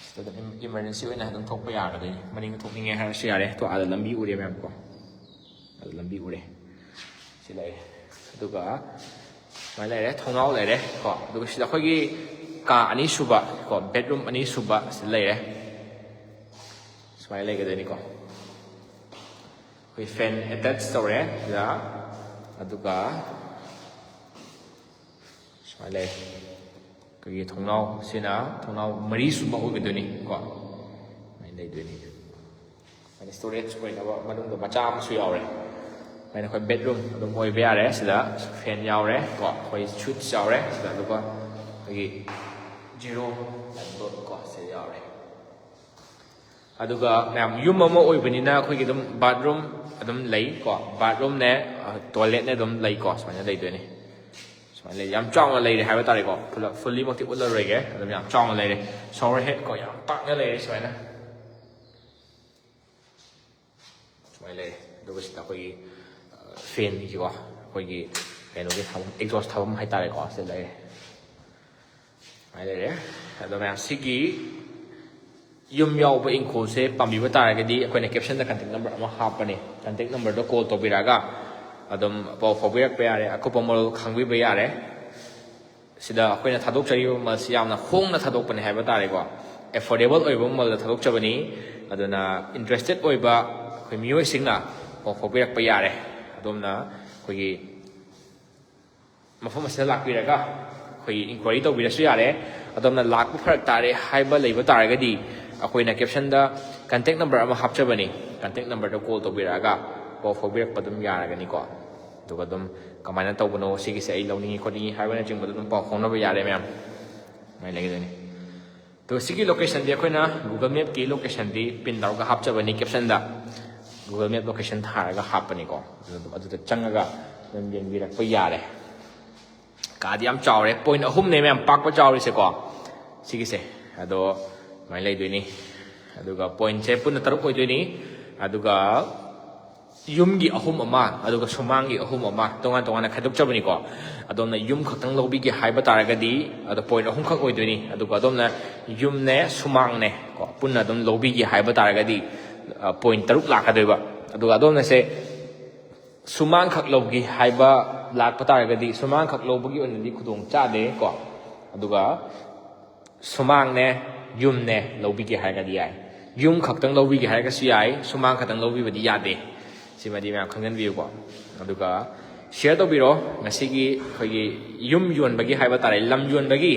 ꯁꯤꯗ ꯑꯗꯨꯝ emergency ꯑꯣꯏꯅ ꯑꯗꯨꯝ ꯊꯣꯛꯄ ꯌꯥꯔꯒꯗꯣꯏꯅꯤ꯫ ꯃꯅꯤꯡꯗ ꯊꯣꯛꯅꯤꯡꯉꯦ ꯍꯥꯏꯔꯁꯨ ꯌꯥꯔꯦ꯫ ꯊꯣꯛ-, ꯑꯥꯗ ꯂꯝꯕꯤ ꯎꯔꯦ ꯃꯌꯥꯝꯀꯣ꯫ ꯑꯗꯨ ꯂꯝꯕꯤ ꯎꯔꯦ꯫ ꯁꯤ ꯂꯩꯔꯦ꯫ ꯑꯗꯨꯒ ꯁꯨꯃꯥꯏꯅ ꯂꯩꯔꯦ꯫ ꯊꯣꯡꯅꯥꯎ ꯂꯩꯔꯦ ꯀꯣ꯫ ꯑꯗꯨꯒ ꯁꯤꯗ ꯑꯩꯈꯣꯏꯒꯤ ꯀꯥ ꯑꯅꯤꯁꯨꯕ ꯀꯣ, bedroom ꯑꯅꯤꯁꯨꯕ ꯁꯤꯗ ꯂꯩꯔꯦ꯫ ꯁꯨꯃꯥꯏꯅ ꯂꯩꯒꯗꯣꯏꯅꯤꯀꯣ꯫ ꯑꯩꯈꯣꯏ fan attach ꯇꯧꯔꯦ ꯁꯤꯗ꯫ ꯑꯗꯨꯒ ꯁꯨꯃꯥꯏꯅ ꯂꯩ꯫ ꯑꯩꯈꯣꯏꯒꯤ ꯊꯣꯡꯅꯥꯎ ꯁꯤꯅ ꯊꯣꯡꯅꯥꯎ ꯃꯔꯤꯁꯨꯕ ꯑꯣꯏꯒꯗꯣꯏꯅꯤ ꯀꯣ꯫ ꯂꯩꯗꯣꯏꯅꯤ꯫ ꯑꯗꯩ ꯁ꯭ꯇꯣꯔꯦꯖ ꯑꯣꯏꯅꯕ ꯃꯅꯨꯡꯗ ꯃꯆꯥ ꯑꯃꯁꯨ ꯌꯥꯎꯔꯦ꯫ ꯑꯗꯨꯃꯥꯏꯅ ꯑꯩꯈꯣꯏ ꯕꯦꯗꯔꯨꯝ ꯑꯗꯨꯝ ꯑꯣꯏꯕ ꯌꯥꯔꯦ꯫ ꯁꯤꯗ ꯐꯦꯟ ꯌꯥꯎꯔꯦ ꯀꯣ, ꯑꯩꯈꯣꯏ ꯁ꯭ꯋꯤꯠꯆ ꯌꯥꯎꯔꯦ ꯁꯤꯗ, ꯑꯗꯨꯒ ꯑꯩꯈꯣꯏꯒꯤ ꯖꯦꯔꯣ ꯂꯥꯏꯠ ꯕꯜꯕ ꯀꯣ ꯁꯤꯗ ꯌꯥꯎꯔꯦ꯫ ꯑꯗꯨꯒ ꯃꯌꯥꯝ ꯌꯨꯝ ꯑꯃ ꯑꯣꯏꯕꯅꯤꯅ ꯑꯩꯈꯣꯏꯒꯤ ꯑꯗꯨꯝ ꯕꯥꯠꯔꯨꯝ ꯑꯗꯨꯝ ꯂꯩ ꯀꯣ, ꯕꯥꯠꯔꯨꯝꯅꯦ, ꯇꯣꯏꯂꯦꯠꯅꯦ ꯑꯗꯨꯝ ꯂꯩ ꯀꯣ, ꯁꯨꯃꯥꯏꯅ ꯂꯩꯗꯣꯏꯅꯤ꯫ ꯁꯨꯃꯥꯏꯅ ꯂꯩ, ꯌꯥꯝ ꯆꯥꯎꯅ ꯂꯩꯔꯦ ꯍꯥꯏꯕ ꯇꯥꯔꯦꯀꯣ꯫ ꯐꯨꯜꯂꯤ ꯃꯛꯇꯤ ꯎꯠꯂꯔꯣꯏꯒꯦ, ꯑꯗꯨꯝ ꯌꯥꯝ ꯆꯥꯎꯅ ꯂꯩꯔꯦ꯫ ꯁꯣꯋꯔ ꯍꯦꯗ ꯀꯣ, ꯌꯥꯝ ꯄꯥꯛꯅ ꯂꯩꯔꯦ ꯁꯨꯃꯥꯏꯅ꯫ ꯁꯨꯃꯥꯏꯅ ꯂꯩꯔꯦ꯫ ꯑꯗꯨꯒ ꯁꯤꯗ ꯑꯩꯈꯣꯏꯒꯤ ꯐꯦꯟꯒꯤꯀꯣ, ꯑꯩꯈꯣꯏꯒꯤ ꯀꯩꯅꯣꯒꯤ ꯊꯥꯐꯝ, ꯑꯦꯛꯖꯣꯁ ꯊꯥꯐꯝ ꯍꯥꯏꯇꯥꯔꯦꯀꯣ, ꯁꯤꯗ ꯂꯩꯔꯦ꯫ ꯁꯨꯃꯥꯏꯅ ꯂꯩꯔꯦ꯫ ꯑꯗꯣ ꯃꯌꯥꯝ, ꯁꯤꯒꯤ ꯌꯨꯝ ꯌꯥꯎꯕ ꯏꯪꯈꯣꯜꯁꯦ ꯄꯥꯝꯕꯤꯕ ꯇꯥꯔꯒꯗꯤ ꯑꯩꯈꯣꯏꯅ ꯀꯦꯞꯁꯟꯗ ꯀꯟꯇꯦꯛ ꯅꯝꯕꯔ ꯑꯃ ꯍꯥꯞꯄꯅꯤ꯫ ꯀꯟꯇꯦꯛ ꯅꯝꯕꯔꯗꯣ ꯀꯣꯜ ꯇꯧꯕꯤꯔꯛꯑꯒ ꯑꯗꯨꯝ ꯄꯥꯎ ꯐꯥꯎꯕꯤꯔꯛꯄ ꯌꯥꯔꯦ, ꯑꯀꯨꯞꯄ ꯃꯔꯣꯜ ꯈꯪꯕꯤꯕ ꯌꯥꯔꯦ꯫ ꯁꯤꯗ ꯑꯩꯈꯣꯏꯅ ꯊꯥꯗꯣꯛꯆꯔꯤꯕ ꯃꯃꯜꯁꯤ ꯌꯥꯝꯅ ꯍꯣꯡꯅ ꯊꯥꯗꯣꯛꯄꯅꯦ ꯍꯥꯏꯕ ꯇꯥꯔꯦꯀꯣ, ꯑꯦꯐꯣꯔꯗꯦꯕꯜ ꯑꯣꯏꯕ ꯃꯃꯜꯗ ꯊꯥꯗꯣꯛꯆꯕꯅꯤ꯫ ꯑꯗꯨꯅ ꯏꯟꯇꯔꯦꯁꯇꯦꯠ ꯑꯣꯏꯕ ꯑꯩꯈꯣꯏ ꯃꯤꯑꯣꯏꯁꯤꯡꯅ ꯄꯥꯎ ꯐꯥꯎꯕꯤꯔꯛꯄ ꯌꯥꯔꯦ꯫ ꯑꯗꯣꯝꯅ ꯑꯩꯈꯣꯏꯒꯤ ꯃꯐꯝ ꯑꯁꯤꯗ ꯂꯥꯛꯄꯤꯔꯒ ꯑꯩꯈꯣꯏꯒꯤ ꯏꯟꯀ꯭ꯋꯥꯏꯔꯤ ꯇꯧꯕꯤꯔꯁꯨ ꯌꯥꯔꯦ꯫ ꯑꯗꯣꯝꯅ ꯂꯥꯛꯄ ꯐꯔꯛ ꯇꯥꯔꯦ ꯍꯥꯏꯕ ꯂꯩꯕ ꯇꯥꯔꯒꯗꯤ ꯑꯩꯈꯣꯏꯅ ꯀꯦꯞꯁꯟꯗ ꯀꯟꯇꯦꯛ ꯅꯝꯕꯔ ꯑꯃ ꯍꯥꯞꯆꯕꯅꯤ꯫ ꯀꯟꯇꯦꯛ ꯅꯝꯕꯔꯗ ꯀꯣꯜ ꯇꯧꯕꯤꯔꯛꯑꯒ ꯄꯥꯎ ꯐꯥꯎꯕꯤꯔꯛꯄ ꯑꯗꯨꯝ ꯌꯥꯔꯒꯅꯤꯀꯣ꯫ ꯑꯗꯨꯒ ꯑꯗꯨꯝ ꯀꯃꯥꯏꯅ ꯇꯧꯕꯅꯣ, ꯁꯤꯒꯤꯁꯦ ꯑꯩ ꯂꯧꯅꯤꯡꯉꯤ ꯈꯣꯠꯅꯤꯡꯉꯤ ꯍꯥꯏꯕꯅꯆꯤꯡꯕꯗꯣ ꯑꯗꯨꯝ ꯄꯥꯎ ꯐꯥꯎꯅꯕ ꯌꯥꯔꯦ ꯃꯌꯥꯝ꯫ ꯑꯗꯨꯃꯥꯏꯅ ꯂꯩꯒꯗꯣꯏꯅꯤ꯫ ꯑꯗꯣ ꯁꯤꯒꯤ ꯂꯣꯀꯦꯁꯟꯗꯤ ꯑꯩꯈꯣꯏꯅ Google Mapꯀꯤ ꯂꯣꯀꯦꯁꯟꯗꯤ ꯄꯤꯟ ꯇꯧꯔꯒ ꯍꯥꯞꯆꯕꯅꯤ ꯀꯦꯞꯁꯟꯗ꯫ Google Map ꯂꯣꯀꯦꯁꯟ ꯊꯥꯔꯒ ꯍꯥꯞꯄꯅꯤꯀꯣ꯫ ꯑꯗꯨ ꯑꯗꯨꯝ, ꯑꯗꯨꯗ ꯆꯪꯉꯒ ꯑꯗꯨꯝ ꯌꯦꯡꯕꯤꯔꯛꯄ ꯌꯥꯔꯦ꯫ ꯀꯥꯗꯤ ꯌꯥꯝ ꯆꯥꯎꯔꯦ, ꯄꯣꯏꯟ ꯑꯍꯨꯝꯅꯦ ꯃꯌꯥꯝ ꯄꯥꯛꯄ ꯆꯥꯎꯔꯤꯁꯦꯀꯣ, ꯁꯤꯒꯤꯁꯦ꯫ ꯑꯗꯣ ꯑꯗꯨꯃꯥꯏꯅ ꯂꯩꯗꯣꯏꯅꯤ꯫ ꯑꯗꯨꯒ ꯄꯣꯏꯟꯁꯦ ꯄꯨꯟꯅ ꯇꯔꯨꯛ ꯑꯣꯏꯗꯣꯏꯅꯤ꯫ ꯑꯗꯨꯒ ꯌꯨꯝꯒꯤ ꯑꯍꯨꯝ ꯑꯃ, ꯑꯗꯨꯒ ꯁꯨꯃꯥꯡꯒꯤ ꯑꯍꯨꯝ ꯑꯃ, ꯇꯣꯉꯥꯟ ꯇꯣꯉꯥꯟꯅ ꯈꯥꯏꯗꯣꯛꯆꯕꯅꯤꯀꯣ꯫ ꯑꯗꯣꯝꯅ ꯌꯨꯝ ꯈꯛꯇꯪ ꯂꯧꯕꯤꯒꯦ ꯍꯥꯏꯕ ꯇꯥꯔꯒꯗꯤ, ꯑꯗꯣ ꯄꯣꯏꯟ ꯑꯍꯨꯝꯈꯛ ꯑꯣꯏꯗꯣꯏꯅꯤ꯫ ꯑꯗꯨꯒ ꯑꯗꯣꯝꯅ ꯌꯨꯝꯅꯦ, ꯁꯨꯃꯥꯡꯅꯦ ꯀꯣ, ꯄꯨꯟꯅ ꯑꯗꯨꯝ ꯂꯧꯕꯤꯒꯦ ꯍꯥꯏꯕ ꯇꯥꯔꯒꯗꯤ, ꯑ, ꯄꯣꯏꯟ ꯇꯔꯨꯛ ꯂꯥꯛꯀꯗꯣꯏꯕ꯫ ꯑꯗꯨꯒ ꯑꯗꯣꯝꯅꯁꯦ ꯁꯨꯃꯥꯡꯈꯛ ꯂꯧꯒꯦ ꯍꯥꯏꯕ ꯂꯥꯛꯄ ꯇꯥꯔꯒꯗꯤ, ꯁꯨꯃꯥꯡꯈꯛ ꯂꯧꯕꯒꯤ ꯑꯣꯏꯅꯗꯤ ꯈꯨꯗꯣꯡ ꯆꯥꯗꯦ ꯀꯣ꯫ ꯑꯗꯨꯒ ꯁꯨꯃꯥꯡꯅꯦ, ꯌꯨꯝꯅꯦ ꯂꯧꯕꯤꯒꯦ ꯍꯥꯏꯔꯒꯗꯤ ꯌꯥꯏ꯫ ꯌꯨꯝ ꯈꯛꯇꯪ ꯂꯧꯕꯤꯒꯦ ꯍꯥꯏꯔꯒꯁꯨ ꯌꯥꯏ, ꯁꯨꯃꯥꯡ ꯈꯛꯇꯪ ꯂꯧꯕꯤꯕꯗꯤ ꯌꯥꯗꯦ꯫ ꯁꯤꯃꯗꯤ ꯃꯌꯥꯝ ꯈꯪꯖꯤꯟꯕꯤꯌꯨꯀꯣ꯫ ꯑꯗꯨꯒ ꯁꯤꯌꯔ ꯇꯧꯕꯤꯔꯣ, ꯉꯁꯤꯒꯤ ꯑꯩꯈꯣꯏꯒꯤ ꯌꯨꯝ ꯌꯣꯟꯕꯒꯤ ꯍꯥꯏꯕ ꯇꯥꯔꯦ, ꯂꯝ ꯌꯣꯟꯕꯒꯤ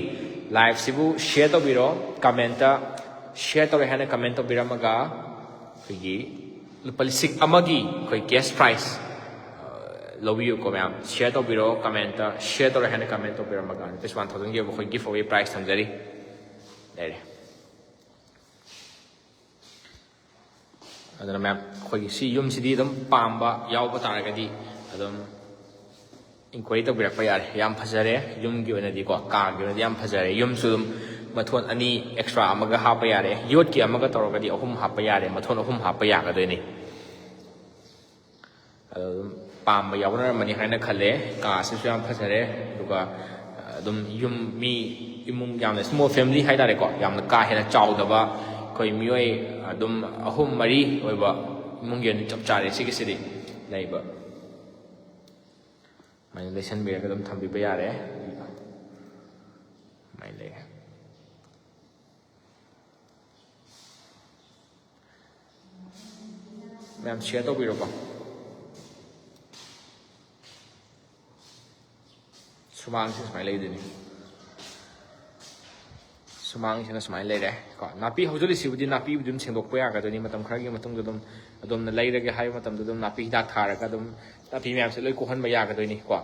ꯂꯥꯏꯐꯁꯤꯕꯨ ꯁꯤꯌꯔ ꯇꯧꯕꯤꯔꯣ꯫ ꯀꯃꯦꯟꯇ ꯁꯤꯌꯔ ꯇꯧꯔꯦ ꯍꯥꯏꯅ ꯀꯃꯦꯟ ꯇꯧꯕꯤꯔꯝꯃꯒ ꯑꯩꯈꯣꯏꯒꯤ ꯂꯨꯄꯥ ꯂꯤꯁꯤꯡ ꯑꯃꯒꯤ ꯑꯩꯈꯣꯏ ꯀꯦꯁ ꯄ꯭ꯔꯥꯏꯖ ꯂꯧꯕꯤꯌꯨꯀꯣ ꯃꯌꯥꯝ꯫ ꯁꯤꯌꯔ ꯇꯧꯕꯤꯔꯣ, ꯀꯃꯦꯟꯇ ꯁꯤꯌꯔ ꯇꯧꯔꯦ ꯍꯥꯏꯅ ꯀꯃꯦꯟ ꯇꯧꯕꯤꯔꯝꯃꯒ ꯔꯨꯄꯤꯁ ꯋꯥꯟ ꯊꯥꯎꯖꯟꯒꯤ ꯑꯣꯏꯕ ꯑꯩꯈꯣꯏ ꯒꯤꯐ ꯑꯋꯦ ꯄ꯭ꯔꯥꯏꯖ ꯊꯝꯖꯔꯤ꯫ ꯂꯩꯔꯦ꯫ ꯑꯗꯨꯅ ꯃꯌꯥꯝ, ꯑꯩꯈꯣꯏꯒꯤ ꯁꯤ ꯌꯨꯝꯁꯤꯗꯤ ꯑꯗꯨꯝ ꯄꯥꯝꯕ ꯌꯥꯎꯕ ꯇꯥꯔꯒꯗꯤ ꯑꯗꯨꯝ ꯏꯟꯀ꯭ꯋꯥꯏꯔꯤ ꯇꯧꯕꯤꯔꯛꯄ ꯌꯥꯔꯦ꯫ ꯌꯥꯝ ꯐꯖꯔꯦ, ꯌꯨꯝꯒꯤ ꯑꯣꯏꯅꯗꯤꯀꯣ, ꯀꯥꯒꯤ ꯑꯣꯏꯅꯗꯤ ꯌꯥꯝ ꯐꯖꯔꯦ꯫ ꯌꯨꯝꯁꯨ ꯑꯗꯨꯝ ꯃꯊꯣꯟ ꯑꯅꯤ ꯑꯦꯛꯁꯇ꯭ꯔꯥ ꯑꯃꯒ ꯍꯥꯞꯄ ꯌꯥꯔꯦ, ꯌꯣꯠꯀꯤ ꯑꯃꯒ ꯇꯧꯔꯒꯗꯤ ꯑꯍꯨꯝ ꯍꯥꯞꯄ ꯌꯥꯔꯦ, ꯃꯊꯣꯟ ꯑꯍꯨꯝ ꯍꯥꯞꯄ ꯌꯥꯒꯗꯣꯏꯅꯤ꯫ ꯑꯗꯣ ꯑꯗꯨꯝ ꯄꯥꯝꯕ ꯌꯥꯎꯅꯔꯝꯃꯅꯤ ꯍꯥꯏꯅ ꯈꯜꯂꯦ꯫ ꯀꯥꯁꯤꯁꯨ ꯌꯥꯝ ꯐꯖꯔꯦ, ꯑꯗꯨꯒ ꯑꯗꯨꯝ ꯌꯨꯝ ꯃꯤ, ꯏꯃꯨꯡ ꯌꯥꯝꯅ ꯁ꯭ꯃꯣꯜ ꯐꯦꯃꯤꯂꯤ ꯍꯥꯏꯇꯥꯔꯦꯀꯣ, ꯌꯥꯝꯅ ꯀꯥ ꯍꯦꯟꯅ ꯆꯥꯎꯗꯕ, ꯑꯩꯈꯣꯏ ꯃꯤꯑꯣꯏ ꯑꯗꯨꯝ ꯑꯍꯨꯝ ꯃꯔꯤ ꯑꯣꯏꯕ ꯏꯃꯨꯡꯒꯤ ꯑꯣꯏꯅ ꯆꯞ ꯆꯥꯔꯦ ꯁꯤꯒꯤꯁꯤꯗꯤ ꯂꯩꯕ꯫ ꯁꯨꯃꯥꯏꯅ ꯂꯩꯁꯟꯕꯤꯔꯒ ꯑꯗꯨꯝ ꯊꯝꯕꯤꯕ ꯌꯥꯔꯦ꯫ ꯁꯨꯃꯥꯏꯅ ꯂꯩꯔꯦ꯫ ꯃꯌꯥꯝ ꯁꯤꯌꯔ ꯇꯧꯕꯤꯔꯣꯀꯣ꯫ ꯁꯨꯃꯥꯡꯁꯤ ꯁꯨꯃꯥꯏꯅ ꯂꯩꯗꯣꯏꯅꯤ꯫ ꯁꯨꯃꯥꯡꯁꯤꯅ ꯁꯨꯃꯥꯏꯅ ꯂꯩꯔꯦ ꯀꯣ꯫ ꯅꯥꯄꯤ ꯍꯧꯖꯤꯜꯂꯤꯁꯤꯕꯨꯗꯤ ꯅꯥꯄꯤꯕꯨꯗꯤ ꯑꯗꯨꯝ ꯁꯦꯡꯗꯣꯛꯄ ꯌꯥꯒꯗꯣꯏꯅꯤ꯫ ꯃꯇꯝ ꯈꯔꯒꯤ ꯃꯇꯨꯡꯗ ꯑꯗꯨꯝ ꯑꯗꯣꯝꯅ ꯂꯩꯔꯒꯦ ꯍꯥꯏꯕ ꯃꯇꯝꯗ ꯑꯗꯨꯝ ꯅꯥꯄꯤ ꯍꯤꯗꯥꯛ ꯊꯥꯔꯒ ꯑꯗꯨꯝ ꯅꯥꯄꯤ ꯃꯌꯥꯝꯁꯦ ꯂꯣꯏ ꯀꯣꯛꯍꯟꯕ ꯌꯥꯒꯗꯣꯏꯅꯤ ꯀꯣ꯫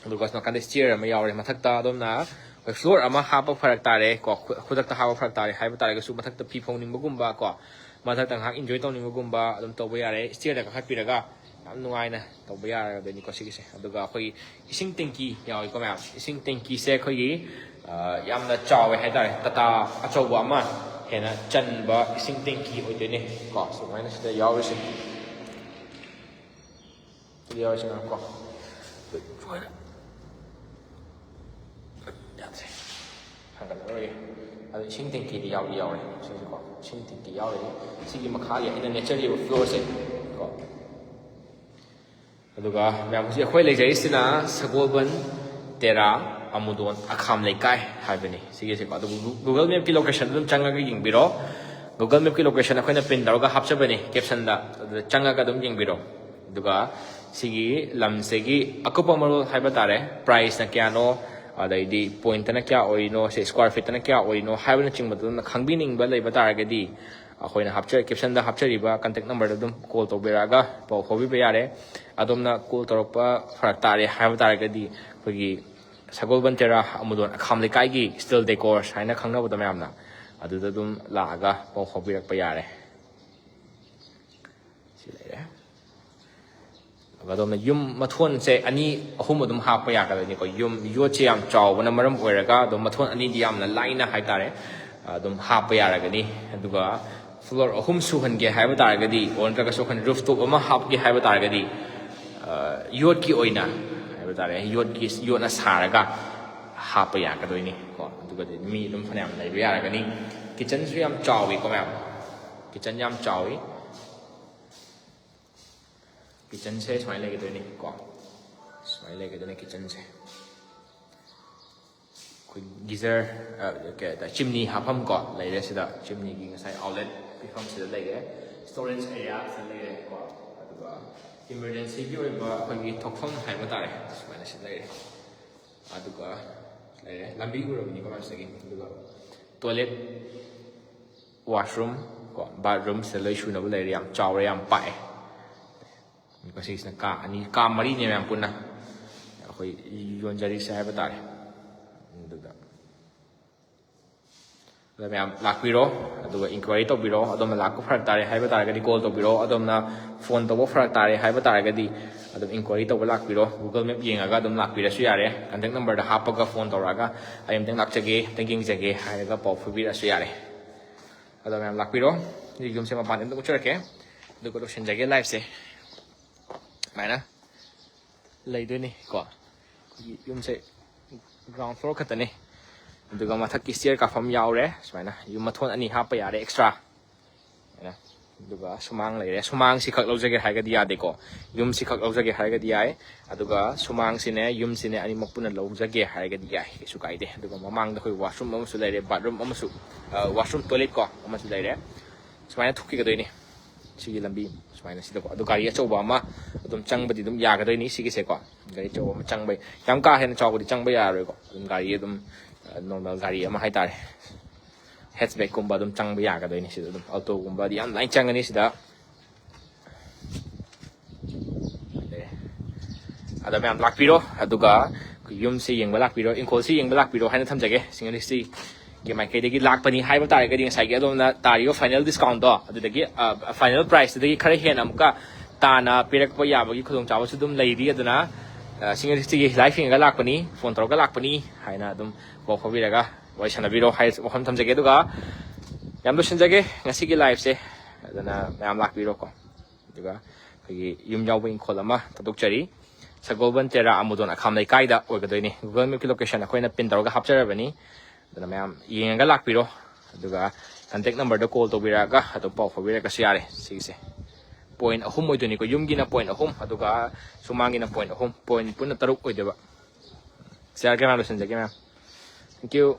ꯑꯗꯨꯒ ꯅꯥꯀꯟꯗ ꯁ꯭ꯇꯤꯌꯔ ꯑꯃ ꯌꯥꯎꯔꯦ꯫ ꯃꯊꯛꯇ ꯑꯗꯣꯝꯅ ꯑꯩꯈꯣꯏ ꯐ꯭ꯂꯣꯔ ꯑꯃ ꯍꯥꯞꯄ ꯐꯔꯛ ꯇꯥꯔꯦ ꯀꯣ, ꯈꯨ-, ꯈꯨꯗꯛꯇ ꯍꯥꯞꯄ ꯐꯔꯛ ꯇꯥꯔꯦ ꯍꯥꯏꯕ ꯇꯥꯔꯒꯁꯨ ꯃꯊꯛꯇ ꯐꯤ ꯐꯧꯅꯤꯡꯕꯒꯨꯝꯕ ꯀꯣ, ꯃꯊꯛꯇ ꯉꯥꯏꯍꯥꯛ ꯏꯟꯖꯣꯏ ꯇꯧꯅꯤꯡꯕꯒꯨꯝꯕ ꯑꯗꯨꯝ ꯇꯧꯕ ꯌꯥꯔꯦ꯫ ꯁ꯭ꯇꯤꯌꯔꯗ ꯀꯥꯈꯠꯄꯤꯔꯒ ꯌꯥꯝ ꯅꯨꯡꯉꯥꯏꯅ ꯇꯧꯕ ꯌꯥꯔꯒꯗꯣꯏꯅꯤꯀꯣ ꯁꯤꯒꯤꯁꯦ꯫ ꯑꯗꯨꯒ ꯑꯩꯈꯣꯏꯒꯤ ꯏꯁꯤꯡ ꯇꯦꯡꯀꯤ ꯌꯥꯎꯏꯀꯣ ꯃꯌꯥꯝ꯫ ꯏꯁꯤꯡ ꯇꯦꯡꯀꯤꯁꯦ ꯑꯩꯈꯣꯏꯒꯤ, ꯑ, ꯌꯥꯝꯅ ꯆꯥꯎꯋꯦ ꯍꯥꯏꯇꯥꯔꯦ, ꯇꯥꯇꯥ ꯑꯆꯧꯕ ꯑꯃ ꯍꯦꯟꯅ ꯆꯟꯕ ꯏꯁꯤꯡ ꯇꯦꯡꯀꯤ ꯑꯣꯏꯗꯣꯏꯅꯦ ꯀꯣ꯫ ꯁꯨꯃꯥꯏꯅ ꯁꯤꯗ ꯌꯥꯎꯔꯤꯁꯦ꯫ ꯁꯤꯗ ꯌꯥꯎꯔꯤꯁꯦ ꯃꯌꯥꯝ ꯀꯣ꯫ ꯁꯨꯃꯥꯏꯅ꯫ ꯌꯥꯗ꯭ꯔꯦ꯫ ꯍꯥꯡꯒꯠꯂꯔꯣꯏꯒꯦ꯫ ꯑꯗꯣ ꯏꯁꯤꯡ ꯇꯦꯡꯀꯤꯗꯤ ꯌꯥꯎꯗꯤ ꯌꯥꯎꯔꯦ꯫ ꯁꯤꯁꯦꯀꯣ꯫ ꯏꯁꯤꯡ ꯇꯦꯡꯀꯤ ꯌꯥꯎꯔꯦ꯫ ꯁꯤꯒꯤ ꯃꯈꯥꯒꯤ ꯑꯩꯅ ꯅꯦꯆꯔ ꯂꯩꯕ ꯐ꯭ꯂꯣꯔꯁꯦ ꯀꯣ꯫ ꯑꯗꯨꯒ ꯃꯌꯥꯝ, ꯍꯧꯖꯤꯛ ꯑꯩꯈꯣꯏ ꯂꯩꯖꯔꯤꯁꯤꯅ ꯁꯒꯣꯜꯕꯟ ꯇꯦꯔꯥ ꯑꯃꯨꯗꯣꯟ ꯑꯈꯥꯝ ꯂꯩꯀꯥꯏ ꯍꯥꯏꯕꯅꯤ ꯁꯤꯒꯤꯁꯦꯀꯣ꯫ ꯑꯗꯨꯕꯨ ꯒꯨ-, ꯒꯨꯒꯜ ꯃꯦꯞꯀꯤ ꯂꯣꯀꯦꯁꯟ ꯑꯗꯨꯝ ꯆꯪꯉꯒ ꯌꯦꯡꯕꯤꯔꯣ꯫ ꯒꯨꯒꯜ ꯃꯦꯞꯀꯤ ꯂꯣꯀꯦꯁꯟ ꯑꯩꯈꯣꯏꯅ ꯄꯤꯟ ꯇꯧꯔꯒ ꯍꯥꯞꯆꯕꯅꯤ ꯀꯦꯞꯁꯟꯗ, ꯑꯗꯨꯗ ꯆꯪꯉꯒ ꯑꯗꯨꯝ ꯌꯦꯡꯕꯤꯔꯣ꯫ ꯑꯗꯨꯒ ꯁꯤꯒꯤ ꯂꯝꯁꯤꯒꯤ ꯑꯀꯨꯞꯄ ꯃꯔꯣꯜ ꯍꯥꯏꯕ ꯇꯥꯔꯦ, ꯄ꯭ꯔꯥꯏꯁꯅ ꯀꯌꯥꯅꯣ, ꯑꯗꯩꯗꯤ ꯄꯣꯏꯟꯠꯇꯅ ꯀꯌꯥ ꯑꯣꯏꯔꯤꯅꯣ, ꯁꯦ ꯁ꯭ꯀ꯭ꯋꯥꯔ ꯐꯤꯠꯇꯅ ꯀꯌꯥ ꯑꯣꯏꯔꯤꯅꯣ ꯍꯥꯏꯕꯅꯆꯤꯡꯕꯗꯣ ꯑꯗꯨꯝ ꯈꯪꯕꯤꯅꯤꯡꯕ ꯂꯩꯕ ꯇꯥꯔꯒꯗꯤ, ꯑꯩꯈꯣꯏꯅ ꯍꯥꯞꯆ ꯀꯦꯞꯁꯟꯗ ꯍꯥꯞꯆꯔꯤꯕ ꯀꯟꯇꯦꯛ ꯅꯝꯕꯔꯗ ꯑꯗꯨꯝ ꯀꯣꯜ ꯇꯧꯕꯤꯔꯛꯑꯒ ꯄꯥꯎ ꯐꯥꯎꯕꯤꯕ ꯌꯥꯔꯦ꯫ ꯑꯗꯣꯝꯅ ꯀꯣꯜ ꯇꯧꯔꯛꯄ ꯐꯔꯛ ꯇꯥꯔꯦ ꯍꯥꯏꯕ ꯇꯥꯔꯒꯗꯤ, ꯑꯩꯈꯣꯏꯒꯤ ꯁꯒꯣꯜꯕꯟ ꯇꯦꯔꯥ ꯑꯃꯨꯗꯣꯟ ꯑꯈꯥꯝ ꯂꯩꯀꯥꯏꯒꯤ ꯁ꯭ꯇꯤꯜ ꯗꯦꯀꯣꯔꯁ ꯍꯥꯏꯅ ꯈꯪꯅꯕꯗꯣ ꯃꯌꯥꯝꯅ, ꯑꯗꯨꯗ ꯑꯗꯨꯝ ꯂꯥꯛꯑꯒ ꯄꯥꯎ ꯐꯥꯎꯕꯤꯔꯛꯄ ꯌꯥꯔꯦ꯫ ꯁꯤ ꯂꯩꯔꯦ꯫ ꯑꯗꯨꯒ ꯑꯗꯣꯝꯅ ꯌꯨꯝ ꯃꯊꯣꯟꯁꯦ ꯑꯅꯤ ꯑꯍꯨꯝ ꯑꯗꯨꯝ ꯍꯥꯞꯄ ꯌꯥꯒꯗꯣꯏꯅꯤꯀꯣ꯫ ꯌꯨꯝ ꯌꯣꯠꯁꯦ ꯌꯥꯝ ꯆꯥꯎꯕꯅ ꯃꯔꯝ ꯑꯣꯏꯔꯒ ꯑꯗꯨꯝ ꯃꯊꯣꯟ ꯑꯅꯤꯗꯤ ꯌꯥꯝꯅ ꯂꯥꯏꯅ ꯍꯥꯏꯇꯥꯔꯦ, ꯑꯗꯨꯝ ꯍꯥꯞꯄ ꯌꯥꯔꯒꯅꯤ꯫ ꯑꯗꯨꯒ ꯐ꯭ꯂꯣꯔ ꯑꯍꯨꯝ ꯁꯨꯍꯟꯒꯦ ꯍꯥꯏꯕ ꯇꯥꯔꯒꯗꯤ, ꯑꯣꯔ ꯅꯠꯇ꯭ꯔꯒꯁꯨ ꯑꯩꯈꯣꯏꯅ ꯔꯨꯐ ꯇꯣꯞ ꯑꯃ ꯍꯥꯞꯀꯦ ꯍꯥꯏꯕ ꯇꯥꯔꯒꯗꯤ, ꯑ, ꯌꯣꯠꯀꯤ ꯑꯣꯏꯅ ꯍꯥꯏꯕ ꯇꯥꯔꯦ, ꯌꯣꯠꯀꯤ, ꯌꯣꯠꯅ ꯁꯥꯔꯒ ꯍꯥꯞꯄ ꯌꯥꯒꯗꯣꯏꯅꯤ ꯀꯣ꯫ ꯑꯗꯨꯒꯗꯤ ꯃꯤ ꯑꯗꯨꯝ ꯐꯅꯌꯥꯝ ꯂꯩꯕ ꯌꯥꯔꯒꯅꯤ꯫ ꯀꯤꯠꯆꯟꯁꯨ ꯌꯥꯝ ꯆꯥꯎꯋꯤꯀꯣ ꯃꯌꯥꯝ, ꯀꯤꯠꯆꯟ ꯌꯥꯝ ꯆꯥꯎꯋꯤ꯫ ꯀꯤꯠꯆꯟꯁꯦ ꯁꯨꯃꯥꯏꯅ ꯂꯩꯒꯗꯣꯏꯅꯤ ꯀꯣ, ꯁꯨꯃꯥꯏꯅ ꯂꯩꯒꯗꯣꯏꯅꯤ ꯀꯤꯠꯆꯟꯁꯦ꯫ ꯑꯩꯈꯣꯏ ꯒꯤꯖꯔ, ꯑ, ꯀꯩ ꯍꯥꯏꯇꯥꯔꯦ, ꯆꯤꯝꯅꯤ ꯍꯥꯞꯐꯝ ꯀꯣ ꯂꯩꯔꯦ ꯁꯤꯗ꯫ ꯆꯤꯝꯅꯤꯒꯤ ꯉꯁꯥꯏ ꯑꯥꯎꯠꯂꯦꯠ ꯄꯤꯐꯝ ꯁꯤꯗ ꯂꯩꯔꯦ, ꯁ꯭ꯇꯣꯔꯦꯖ ꯑꯦꯔꯤꯌꯥ ꯁꯤꯗ ꯂꯩꯔꯦ ꯀꯣ꯫ ꯑꯗꯨꯒ ꯏꯃꯔꯖꯦꯟꯁꯤꯒꯤ ꯑꯣꯏꯕ ꯑꯩꯈꯣꯏꯒꯤ ꯊꯣꯛꯐꯝ ꯍꯥꯏꯕ ꯇꯥꯔꯦ, ꯁꯨꯃꯥꯏꯅ ꯁꯤꯗ ꯂꯩꯔꯦ꯫ ꯑꯗꯨꯒ ꯂꯩꯔꯦ, ꯂꯝꯕꯤ ꯎꯔꯕꯅꯤꯀꯣ ꯃꯌꯥꯝ ꯁꯤꯗꯒꯤ꯫ ꯑꯗꯨꯒ ꯇꯣꯏꯂꯦꯠ, ꯋꯥꯁꯔꯨꯝ ꯀꯣ, ꯕꯥꯠꯔꯨꯝ ꯁꯤꯗ ꯂꯣꯏ ꯁꯨꯅꯕ ꯂꯩꯔꯦ꯫ ꯌꯥꯝ ꯆꯥꯎꯔꯦ, ꯌꯥꯝ ꯄꯥꯛꯑꯦ꯫ ꯃꯁꯤꯁꯤꯅ ꯀꯥ ꯑꯅꯤ, ꯀꯥ ꯃꯔꯤꯅꯦ ꯃꯌꯥꯝ ꯄꯨꯟꯅ ꯑꯩꯈꯣꯏ ꯌꯣꯟꯖꯔꯤꯁꯦ ꯍꯥꯏꯕ ꯇꯥꯔꯦ꯫ ꯑꯗꯨꯒ ꯑꯗ ꯃꯌꯥꯝ ꯂꯥꯛꯄꯤꯔꯣ, ꯑꯗꯨꯒ ꯏꯟꯀ꯭ꯋꯥꯏꯔꯤ ꯇꯧꯕꯤꯔꯣ꯫ ꯑꯗꯣꯝꯅ ꯂꯥꯛꯄ ꯐꯔꯛ ꯇꯥꯔꯦ ꯍꯥꯏꯕ ꯇꯥꯔꯒꯗꯤ ꯀꯣꯜ ꯇꯧꯕꯤꯔꯣ꯫ ꯑꯗꯣꯝꯅ ꯐꯣꯟ ꯇꯧꯕ ꯐꯔꯛ ꯇꯥꯔꯦ ꯍꯥꯏꯕ ꯇꯥꯔꯒꯗꯤ ꯑꯗꯨꯝ ꯏꯟꯀ꯭ꯋꯥꯏꯔꯤ ꯇꯧꯕ ꯂꯥꯛꯄꯤꯔꯣ꯫ ꯒꯨꯒꯜ ꯃꯦꯞ ꯌꯦꯡꯉꯒ ꯑꯗꯨꯝ ꯂꯥꯛꯄꯤꯔꯁꯨ ꯌꯥꯔꯦ꯫ ꯀꯟꯇꯦꯛ ꯅꯝꯕꯔꯗ ꯍꯥꯞꯄꯒ ꯐꯣꯟ ꯇꯧꯔꯛꯑꯒ, "ꯑꯩ ꯑꯝꯇꯪ ꯂꯥꯛꯆꯒꯦ, ꯑꯝꯇꯪ ꯌꯦꯡꯖꯒꯦ" ꯍꯥꯏꯔꯒ ꯄꯥꯎ ꯐꯥꯎꯕꯤꯔꯛꯑꯁꯨ ꯌꯥꯔꯦ꯫ ꯑꯗꯣ ꯃꯌꯥꯝ ꯂꯥꯛꯄꯤꯔꯣ꯫ ꯌꯨꯝꯁꯦ ꯃꯄꯥꯟꯗ ꯑꯝꯇ ꯎꯠꯆꯔꯛꯀꯦ, ꯑꯗꯨꯒ ꯂꯣꯏꯁꯤꯟꯖꯒꯦ ꯂꯥꯏꯐꯁꯦ꯫ ꯁꯨꯃꯥꯏꯅ ꯂꯩꯗꯣꯏꯅꯤ ꯀꯣ꯫ ꯑꯩꯈꯣꯏꯒꯤ ꯌꯨꯝꯁꯦ ꯒ꯭ꯔꯥꯎꯟ ꯐ꯭ꯂꯣꯔ ꯈꯛꯇꯅꯤ, ꯑꯗꯨꯒ ꯃꯊꯛꯀꯤ ꯁ꯭ꯇꯤꯌꯔ ꯀꯥꯐꯝ ꯌꯥꯎꯔꯦ꯫ ꯁꯨꯃꯥꯏꯅ ꯌꯨꯝ ꯃꯊꯣꯟ ꯑꯅꯤ ꯍꯥꯞꯄ ꯌꯥꯔꯦ ꯑꯦꯛꯁꯇ꯭ꯔꯥ꯫ ꯁꯨꯃꯥꯏꯅ꯫ ꯑꯗꯨꯒ ꯁꯨꯃꯥꯡ ꯂꯩꯔꯦ꯫ ꯁꯨꯃꯥꯡꯁꯤ ꯈꯛ ꯂꯧꯖꯒꯦ ꯍꯥꯏꯔꯒꯗꯤ ꯌꯥꯗꯦꯀꯣ꯫ ꯌꯨꯝꯁꯤ ꯈꯛ ꯂꯧꯖꯒꯦ ꯍꯥꯏꯔꯒꯗꯤ ꯌꯥꯏ, ꯑꯗꯨꯒ ꯁꯨꯃꯥꯡꯁꯤꯅꯦ, ꯌꯨꯝꯁꯤꯅꯦ, ꯑꯅꯤꯃꯛ ꯄꯨꯟꯅ ꯂꯧꯖꯒꯦ ꯍꯥꯏꯔꯒꯗꯤ ꯌꯥꯏ, ꯀꯩꯁꯨ ꯀꯥꯏꯗꯦ꯫ ꯑꯗꯨꯒ ꯃꯃꯥꯡꯗ ꯑꯩꯈꯣꯏ ꯋꯥꯁꯔꯨꯝ ꯑꯃꯁꯨ ꯂꯩꯔꯦ, ꯕꯥꯠꯔꯨꯝ ꯑꯃꯁꯨ, ꯑ, ꯋꯥꯁꯔꯨꯝ, ꯇꯣꯏꯂꯦꯠ ꯀꯣ, ꯑꯃꯁꯨ ꯂꯩꯔꯦ꯫ ꯁꯨꯃꯥꯏꯅ ꯊꯣꯛꯈꯤꯒꯗꯣꯏꯅꯤ꯫ ꯁꯤꯒꯤ ꯂꯝꯕꯤ ꯁꯨꯃꯥꯏꯅ ꯁꯤꯗꯀꯣ꯫ ꯑꯗꯣ ꯒꯥꯔꯤ ꯑꯆꯧꯕ ꯑꯃ ꯑꯗꯨꯝ ꯆꯪꯕꯗꯤ ꯑꯗꯨꯝ ꯌꯥꯒꯗꯣꯏꯅꯤ ꯁꯤꯒꯤꯁꯦꯀꯣ꯫ ꯒꯥꯔꯤ ꯑꯆꯧꯕ ꯑꯃ ꯆꯪꯕ, ꯌꯥꯝ ꯀꯥ ꯍꯦꯟꯅ ꯆꯥꯎꯕꯗꯤ ꯆꯪꯕ ꯌꯥꯔꯔꯣꯏꯀꯣ꯫ ꯑꯗꯨꯝ ꯒꯥꯔꯤ ꯑꯗꯨꯝ ꯅꯣꯔꯃꯦꯜ ꯒꯥꯔꯤ ꯑꯃ ꯍꯥꯏꯇꯥꯔꯦ, ꯍꯦꯠꯆꯕꯦꯛꯀꯨꯝꯕ ꯑꯗꯨꯝ ꯆꯪꯕ ꯌꯥꯒꯗꯣꯏꯅꯤ ꯁꯤꯗ꯫ ꯑꯗꯨꯝ ꯑꯜꯇꯣꯒꯨꯝꯕꯗꯤ ꯌꯥꯝ ꯂꯥꯏꯅ ꯆꯪꯒꯅꯤ ꯁꯤꯗ꯫ ꯑꯗ ꯃꯌꯥꯝ ꯂꯥꯛꯄꯤꯔꯣ, ꯑꯗꯨꯒ ꯑꯩꯈꯣꯏ ꯌꯨꯝꯁꯤ ꯌꯦꯡꯕ ꯂꯥꯛꯄꯤꯔꯣ, ꯏꯪꯈꯣꯜꯁꯤ ꯌꯦꯡꯕ ꯂꯥꯛꯄꯤꯔꯣ ꯍꯥꯏꯅ ꯊꯝꯖꯒꯦ꯫ ꯁꯤꯡꯒꯔꯤꯁꯤ ꯒꯤ ꯃꯥꯏꯀꯩꯗꯒꯤ ꯂꯥꯛꯄꯅꯤ ꯍꯥꯏꯕ ꯇꯥꯔꯒꯗꯤ, ꯉꯁꯥꯏꯒꯤ ꯑꯗꯣꯝꯅ ꯇꯥꯔꯤꯕ ꯐꯥꯏꯅꯦꯜ ꯗꯤꯁꯀꯥꯎꯟꯗꯣ, ꯑꯗꯨꯗꯒꯤ ꯐꯥꯏꯅꯦꯜ ꯄ꯭ꯔꯥꯏꯁꯇꯨꯗꯒꯤ ꯈꯔ ꯍꯦꯟꯅ ꯑꯃꯨꯛꯀ ꯇꯥꯅ ꯄꯤꯔꯛꯄ ꯌꯥꯕꯒꯤ ꯈꯨꯗꯣꯡꯆꯥꯕꯁꯨ ꯑꯗꯨꯝ ꯂꯩꯔꯤ꯫ ꯑꯗꯨꯅ ꯁꯤꯡꯒꯔꯤꯁꯤꯒꯤ ꯂꯥꯏꯐ ꯌꯦꯡꯉꯒ ꯂꯥꯛꯄꯅꯤ, ꯐꯣꯟ ꯇꯧꯔꯒ ꯂꯥꯛꯄꯅꯤ ꯍꯥꯏꯅ ꯑꯗꯨꯝ ꯄꯥꯎ ꯐꯥꯎꯕꯤꯔꯒ ꯋꯥꯔꯤ ꯁꯥꯟꯅꯕꯤꯔꯣ ꯍꯥꯏ ꯋꯥꯐꯝ ꯊꯝꯖꯒꯦ꯫ ꯑꯗꯨꯒ ꯌꯥꯝ ꯂꯣꯏꯁꯤꯟꯖꯒꯦ ꯉꯁꯤꯒꯤ ꯂꯥꯏꯐꯁꯦ꯫ ꯑꯗꯨꯅ ꯃꯌꯥꯝ ꯂꯥꯛꯄꯤꯔꯣꯀꯣ꯫ ꯑꯗꯨꯒ ꯑꯩꯈꯣꯏꯒꯤ ꯌꯨꯝ ꯌꯥꯎꯕ ꯏꯪꯈꯣꯜ ꯑꯃ ꯊꯥꯗꯣꯛꯆꯔꯤ꯫ ꯁꯒꯣꯜꯕꯟ ꯇꯦꯔꯥ ꯑꯃꯨꯗꯣꯟ ꯑꯈꯥꯝ ꯂꯩꯀꯥꯏꯗ ꯑꯣꯏꯒꯗꯣꯏꯅꯤ꯫ Google Mapꯀꯤ location ꯑꯩꯈꯣꯏꯅ pin ꯇꯧꯔꯒ ꯍꯥꯞꯆꯔꯕꯅꯤ꯫ ꯑꯗꯨꯅ ꯃꯌꯥꯝ ꯌꯦꯡꯉꯒ ꯂꯥꯛꯄꯤꯔꯣ꯫ ꯑꯗꯨꯒ contact numberꯗ call ꯇꯧꯕꯤꯔꯛꯑꯒ ꯑꯗꯨꯝ ꯄꯥꯎ ꯐꯥꯎꯕꯤꯔꯛꯑꯁꯨ ꯌꯥꯔꯦ꯫ ꯁꯤꯒꯤꯁꯦ ꯄꯣꯏꯟ ꯑꯍꯨꯝ ꯑꯣꯏꯗꯣꯏꯅꯤꯀꯣ꯫ ꯌꯨꯝꯒꯤꯅ ꯄꯣꯏꯟ ꯑꯍꯨꯝ, ꯑꯗꯨꯒ ꯁꯨꯃꯥꯡꯒꯤꯅ ꯄꯣꯏꯟ ꯑꯍꯨꯝ, ꯄꯣꯏꯟ ꯄꯨꯟꯅ ꯇꯔꯨꯛ ꯑꯣꯏꯗꯣꯏꯕ꯫ ꯁꯤ ꯌꯥꯔꯒꯦ ꯃꯌꯥꯝ, ꯂꯣꯏꯁꯤꯟꯖꯒꯦ ꯃꯌꯥꯝ꯫ Thank you꯫